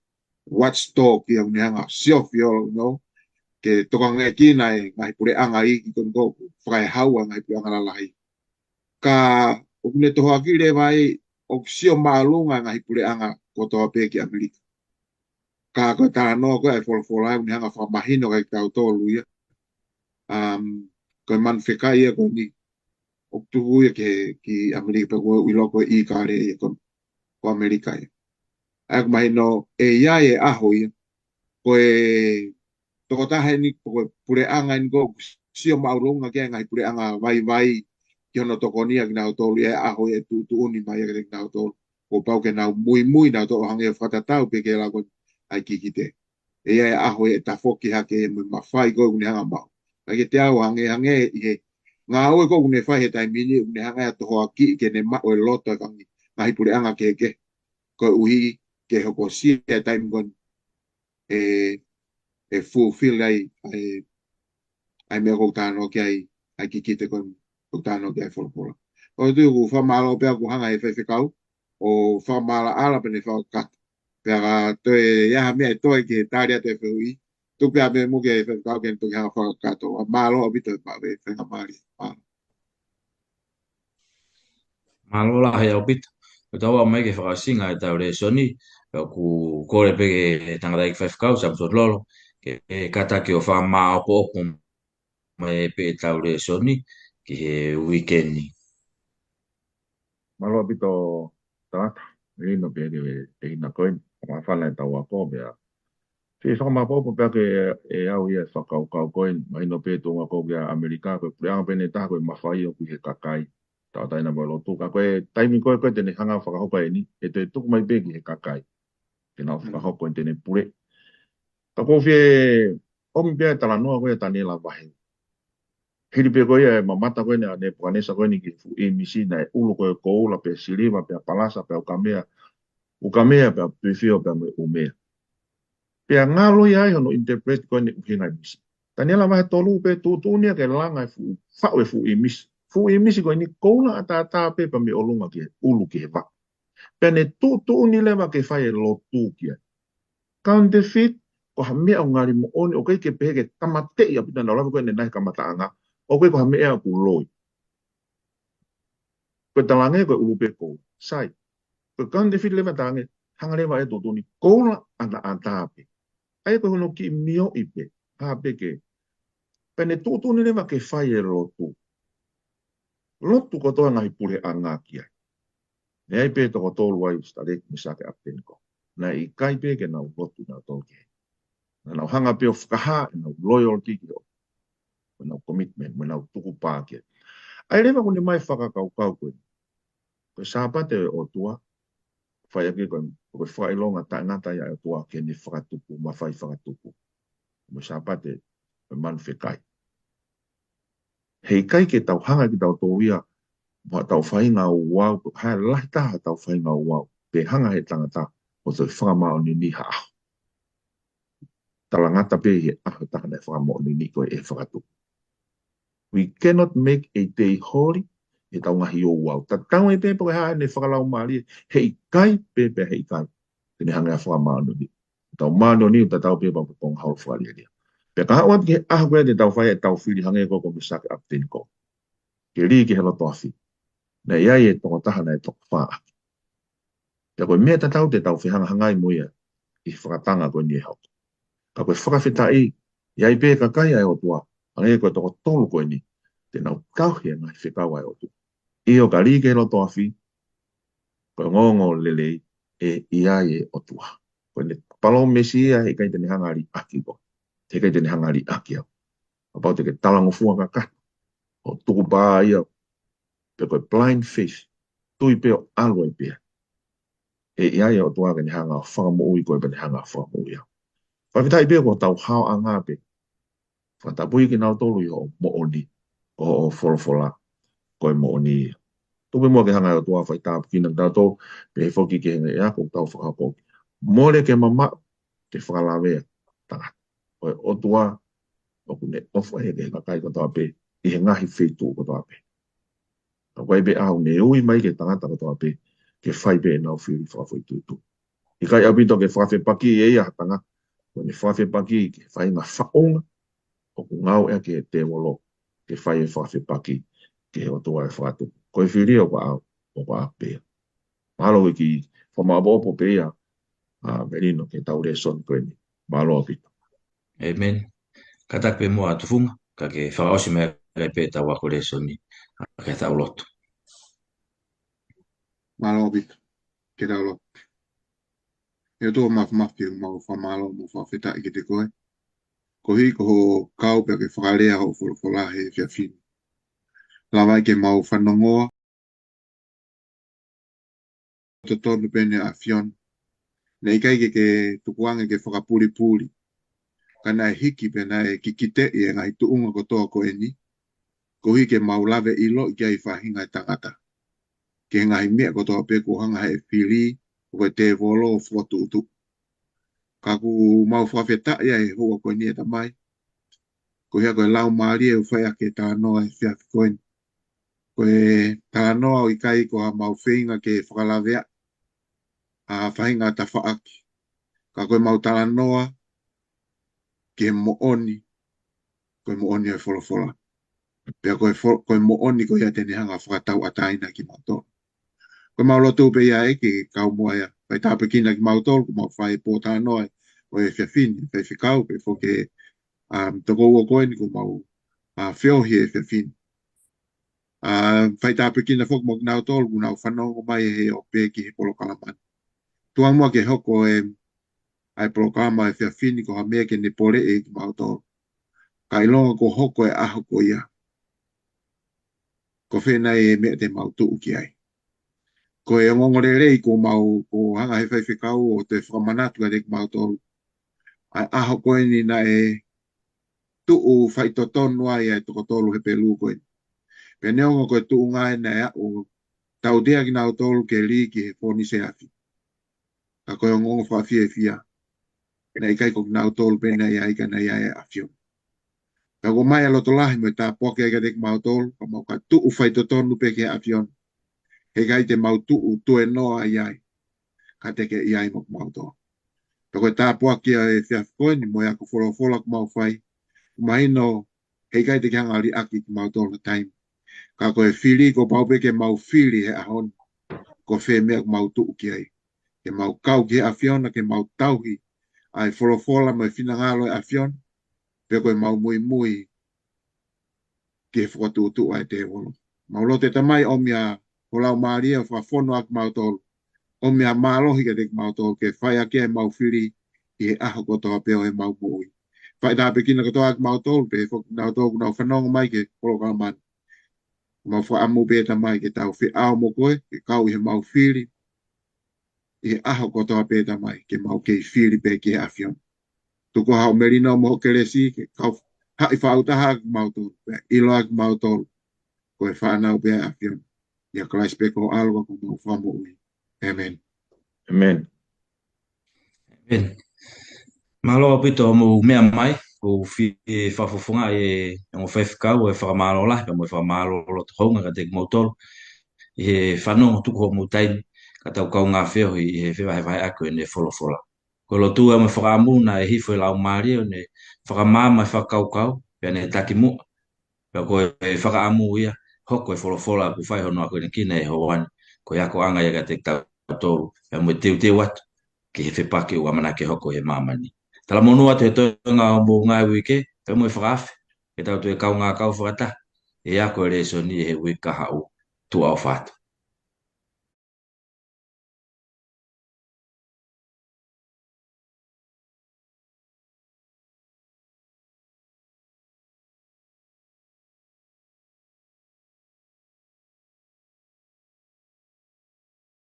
watchdog ia ʻoku ne hanga ʻo siofi ʻo, you know, ke tokangaekina e ngaahi puleʻanga iiki ko eni ʻoku fakaehaua e ngaahi puleʻanga lalahi. Ka ʻoku ne tohoakiʻi leva ai ʻoku sio māʻolunga e ngaahi puleʻanga kotoa pē ki ʻAmelika. Ka ko e talanoa ko ē ʻa e folofola ʻoku ne hanga fakamahino kiate kitautolu ia. Um, ko e manu fekai ia ko eni ʻoku tuku ia ki, ki ʻAmelika pe ko e ʻilo ko e ʻIkale ia ko, ko ʻAmelika ia. ʻA ia ʻoku mahino ʻe ʻi ai e ʻaho ia. Ko e tokotaha eni, ko e puleʻanga eni ʻoku sio māʻolunga ki he ngaahi puleʻanga vaivai ki hono tokonia kinautolu ia he ʻaho ia ʻe tuʻutuʻuni mai ia kiate kinautolu. Kuo pau ke nau muimui nautolu hangē ʻoku fakatatau pē ki he lau ko eni ʻa e kikite. ʻE ʻi ai e ʻaho ia ʻe tafoki hake ia mo e mafai ko ē ʻoku ne hanga maʻu. Ka kiate au hangē, hangē ʻi he ngāue ko ē ʻoku ne fai he taimi ni ʻoku ne hanga ia ʻo tohoakiʻi ke ne maʻu e loto e fanga ngaahi puleʻanga kehekehe. Koeʻuhi ke hokosia e taimi ko eni ʻe, ʻe fulfill ai, ʻa e, ʻa e meʻa ʻoku ou talanoa ki ai, ʻa e kikite ko eni ʻoku ou talanoa ki ai e folofola. ʻOku ou tui ʻoku fakamālō pē ʻoku hanga ʻe he faifekau ʻo fakamaʻalaʻala pea ne fakakakato. Pea ka toe ʻi ai ha meʻa ʻe toe ke tali atu e fehuʻi, tuku pē ʻa e meʻa mo ke faifekau ke ne toki hanga fakakakato. ʻA, mālō ʻaupito e maʻu e faingamālie. Mālō. Mālō lahi ʻaupito. Ko ʻetau aʻu mai ki he fakaʻosinga ʻetau lēsoni, ʻoku kole pē ki he tangataʻeiki faifekau, Samuso Lolo, ke, ke kātaki ʻo fakamāʻopoʻopo mai pē ʻetau lēsoni ki he uike ni. Mālō ʻaupito tangata, ʻe ʻino pē ke te ina ko eni, māfana ʻetau ako pea. Ke fakamāʻopoʻopo pē ʻe au ia e fakakaukau ko eni, mahino pē tuʻunga ko ē ʻa ʻAmelika, ko e puleʻanga pē eni ʻe taha ko e mafai ʻoku ʻi he kakai. Tauʻatāina mo e lotu, ka ko e taimi ko ē ko ē te ne hanga fakahoko eni, ʻe toe tuku mai pē ki he kakai. Ke nau fakahoko eni te ne pule. Ka ʻoku ou fie ʻomi pē ʻa e talanoa ko ē ʻa Taniela vahe. Hili pē ko ia e mamata ko eni ʻa Nepukanesa ko eni ki he fuʻu ʻīmisi naʻe ʻulu ko ē koula pea siliva pea palasa pea ukamea, ukamea pea tuifio pea mo e ʻumea. Pea ngalo ia ai hono interpret ko eni ʻuhinga ʻīmisi. Taniela vahe tolu pea tuʻutuʻuni ia ke langa e fuʻu, faʻu e fuʻu ʻīmisi. Fuʻu ʻīmisi ko eni koula ʻataʻatā pē pea mei ʻolunga ki he ʻulu ki he vaʻa. Pea ne tuʻutuʻuni leva ke fai e lotu ki ai. Counterfeit, ko ha meʻa ʻoku ngali moʻoni, ʻoku ʻikai ke pehē ke tāmateʻi ʻaupito ʻenau lave ko ē ʻanenai he kamataʻanga, ʻoku ʻikai ko ha meʻa ʻoku loi. Ko e talaange ko e ʻulu pē koula. Sai. Ko e counterfeit leva talaange, hanga leva ʻe tuʻutuʻuni koula ʻataʻatā pē. ʻA ia ko hono kiʻi mioʻi pē, hā pē ke. Pea ne tuʻutuʻuni leva ke fai e lotu. Lotu kotoa e ngaahi puleʻanga ki ai. Naʻe ʻi ai pē toko tolu ai, Sitaleki, Mesake, ʻApeteniko. Naʻe ʻikai pē ke nau lotu nautolu ki ai. Naʻa nau hanga pē ʻo fakahā ʻenau loyalty ki he ʻOtua. Ko ʻenau commitment, mo ʻenau tukupā ki ai. ʻA ia leva ʻoku ne ʻomai e fakakaukau ko ē. Ko e Sāpate ʻo e ʻOtua, fai ʻaki ko e, ko e fakaʻilonga taʻengata ia ʻa e ʻOtua ki heʻene fakatupu, mafai fakatupu. Mo e Sāpate, ko e manu fekai. Heʻikai ke tau hanga kitautolu ia, mo haʻatau faʻahinga ouau, ko e hā e lahi taha haʻatau faʻahinga ouau, pe hanga ʻe he tangata ʻo toe fakamāʻoniʻoniʻi ha ʻaho. Talangata pē ʻi he ʻaho ʻe taha naʻe fakamāʻoniʻoniʻi ko ē ʻe he fakatupu. We cannot make a day holy ʻi heʻetau ngaahi ouau. Tatau ai pē pe ko e hā ʻene fakalaumālie, heʻikai pē, pea heʻikai te ne hanga ʻo fakamāʻoniʻoniʻi. Tau māʻoniʻoni, tatau pē pe ko e pongipongi holo fakalielia. Pea ka haʻu atu ki he ʻaho ko ē te tau fai ʻetau fili hangē ko ē ko Mesake, ʻApeteniko. Ke lī ki he loto afi. Naʻe ʻi ai e tokotaha naʻe tokofā ʻaki. Pea ko e meʻa tatau te tau fehangahangai mo ia ʻi he fakatanga ko eni ʻe hoko. Ka ko e fakafetaʻi, ʻi ai pē kakai ʻa e ʻOtua, hangē ko e toko tolu ko eni, te nau tauhi e ngaahi fekau ʻa e ʻOtua. ʻIo, ka lī ki he loto afi, ko e ongoongolelei, ʻe ʻi ai e ʻOtua. Ko ʻene palōmesi ia, heʻikai te ne hanga ʻo liʻaki koe. Heʻikai te ne hanga ʻo liʻaki au. Kapau te ke talangofua kakato, ʻo tukupā ia, pe ko e blind faith, tui pē ʻo ʻalu ai pē. ʻE ʻi ai e ʻOtua ke ne hanga ʻo fakamoʻui koe pea ne hanga ʻo fakamoʻui au. Fakafetaʻi pē ko hotau haoʻanga pē. Fakatapui kinautolu ʻi hoʻo moʻoni, ko hoʻo folofola, ko e moʻoni ia. Tuku pē muʻa ke hanga ʻe he ʻOtua ʻo faitāpuekina kitautolu, pehē foki ki he ngaahi ako ʻoku tau fakahoko. Mole ke mamaʻo, ke fakalavea, tangata. Ko e ʻOtua, ʻoku ne ʻofa ia ki he kakai kotoa pē, ʻi he ngaahi feituʻu kotoa pē. Ka ʻoku ʻi ai pē ʻaho ne ui mai ki he tangata kotoa pē, ke fai pē ʻenau fili fakafoʻituitui. ʻIkai ʻaupito ke fakafepaki ʻe ia ha tangata, ko ʻene fakafepaki ki he faʻahinga faʻunga, ʻoku ngāueʻaki ʻe he tēvolo ke fai e fakafepaki ki he ʻOtua ʻo e fakatupu. Ko e fili ʻoku ʻaʻau, ʻoku ʻaʻaku pē ia. Mahalo ko e kiʻi fakamaʻopoʻopo pē ia, ʻa Melino, ki heʻetau lēsoni ko eni. Mālō ʻaupito. ʻĒmeni. Kātaki pē muʻa Tufunga, kae ke fakaʻosi mai ai pē ʻetau ako lēsoni, ʻa, ke tau lotu. Mālō ʻaupito. Ke tau lotu. ʻE ʻOtua Māfimafi, ʻoku mau fakamālō mo fakafetaʻi kiate koe. Koeʻuhi ko hoʻo kau pea ke fakalea hoʻo folofola he efiafi ni. Lava ai ke mau fanongoa totonu pē ʻa e ʻAfiona. Naʻe ʻikai ke ke tukuange ke fakapulipuli, ka naʻe hiki pē naʻe kikiteʻi e ngaahi tuʻunga kotoa ko eni, koeʻuhi ke mau lave ʻiloʻi ki ai e faʻahinga ʻo e tangata, ki he ngaahi meʻa kotoa pē kuo hanga ʻe he fili, ko e tēvolo ʻo fokotuʻutuʻu. Ka ʻoku mau fakafetaʻi ʻi he houa ko eni ʻe Tamai, koeʻuhi ko e Laumālie ʻoku fai ʻaki e talanoa he efiafi ko eni. Ko e talanoa ʻoku ʻikai ko haʻamau feinga ke fakalaveaʻi ha faʻahinga tafaʻaki. Ka ko ʻemau talanoa ki he moʻoni, ko e moʻoni ʻo e folofola. Pea ko e fo-, ko e moʻoni ko ia te ne hanga ʻo fakatauʻatāina kimautolu. Ko ʻemau lotu pē ia ʻEiki ke kau muʻa ia. Fai tāpuekina kimautolu, ʻoku mau fai e pōtalanoa ʻo e efiafi ni, faifekau, pea foki e, um, tokoua ko eni ʻoku mau, uh, feohi he efiafi ni. ʻA, fai tāpuekina foki mo kinautolu ʻoku nau fanongo mai he ope ki he polokalama ni. Tuku muʻa ke hoko e, ʻa e polokalama he efiafi ni ko ha meʻa ke ne poleʻi kimautolu. Ka ʻilonga kuo hoko e ʻaho ko ia, ko fē nai e meʻa te mau tuʻu ki ai? Ko e ongoongolelei ʻoku mau, ʻoku hanga ʻe he faifekau ʻo toe fakamanatu kiate kimautolu ʻa e ʻaho ko eni naʻe tuʻu faitotonu ai ʻa e toko tolu Hepelū ko eni. Pea neongo ko e tuʻunga ʻena ʻe aʻu ʻo tautea kinautolu ke lī ki he fōnise afi, ka ko e ongoongo fakafiefia, naʻe ʻikai ko kinautolu pē naʻe ʻi ai, ka naʻe ʻi ai e ʻAfiona. Pea ʻoku ʻomai e loto lahi mo e tāpuaki ai kiate kimautolu, ka mau ka tuʻu faitotonu pē ki he ʻAfiona. Heʻikai te mau tuʻu tuenoa ʻi ai, ka te ke ʻi ai mo kimautolu. Pea ko e tāpuaki ʻa e efiafi ko eni mo e ako folofola ʻoku mau fai, ʻoku mahino heʻikai te ke hanga ʻo liʻaki kimautolu ha taimi. Ka ko e fili, kuo pau pē ke mau fili he ʻaho ni ko fē meʻa ʻoku mau tuʻu ki ai. Ke mau kau ki he ʻAfiona, ke mau tauhi ʻa e folofola mo e finangalo ʻo e ʻAfiona, pe ko ʻemau muimui ki he fokotuʻutuʻu ʻa e tēvolo. Mau lotu ʻe Tamai, ʻomi ʻa ho Laumālie ʻo fakafonu ʻaki kimautolu, ʻomi ʻa e mālohi kiate kimautolu ke fai ʻaki ʻemau fili ʻi he ʻaho kotoa pē ʻo ʻemau moʻui. Fai tāpuekina kotoa ʻaki kimautolu, pea foki kinautolu ʻoku nau fanongo mai ki he polokalama ni. Mau fakaʻamu pē Tamai ke tau feʻao mo koe, ke kau ʻi heʻemau fili ʻi he ʻaho kotoa pē Tamai, ke mau kei fili pē ki he ʻAfiona. Tuku ā hoʻo melino mo hoʻo kelesi ke kau haʻi fakaʻuta ʻaki kimautolu, pea ʻilo ʻaki kimautolu ko e fānau pē ʻa e ʻAfiona. ʻIa Kalaisi pē ko ho ʻAlo ko homau Fakamoʻui. ʻĒmeni. ʻĒmeni. ʻĒmeni. Mālō ʻaupito hoʻomou meʻa mai, ʻoku ou fie fakafofongaʻi e ongo faifekau e fakamālō lahi, pea mo e fakamālō loto houngaʻia kiate kimoutolu ʻi he fanongo, tuku hoʻomou taimi ka tau kaungā feohi ʻi he fevahevaheʻaki ʻo ʻene folofola. Ko e lotu ʻa e mo e fakaʻamu naʻe hifo e Laumālie ʻo ne fakamaama e fakakaukau, pea ne takimuʻa. Pea ko e fakaʻamu ia, hoko e folofola ʻoku fai hono akonekina he houa ni, ko e akoʻanga ia kiate kitautolu, pea mo e teuteu atu ki he fepaki ʻoku ʻamanaki ke hoko he māmani. Talamonū atu he toenga ʻo e ngaahi uike, pea mo e fakaafe, ke tau toe kaungā kau fakataha ʻi he ako e lēsoni he uike kahaʻu. Tuʻa ʻofa atu.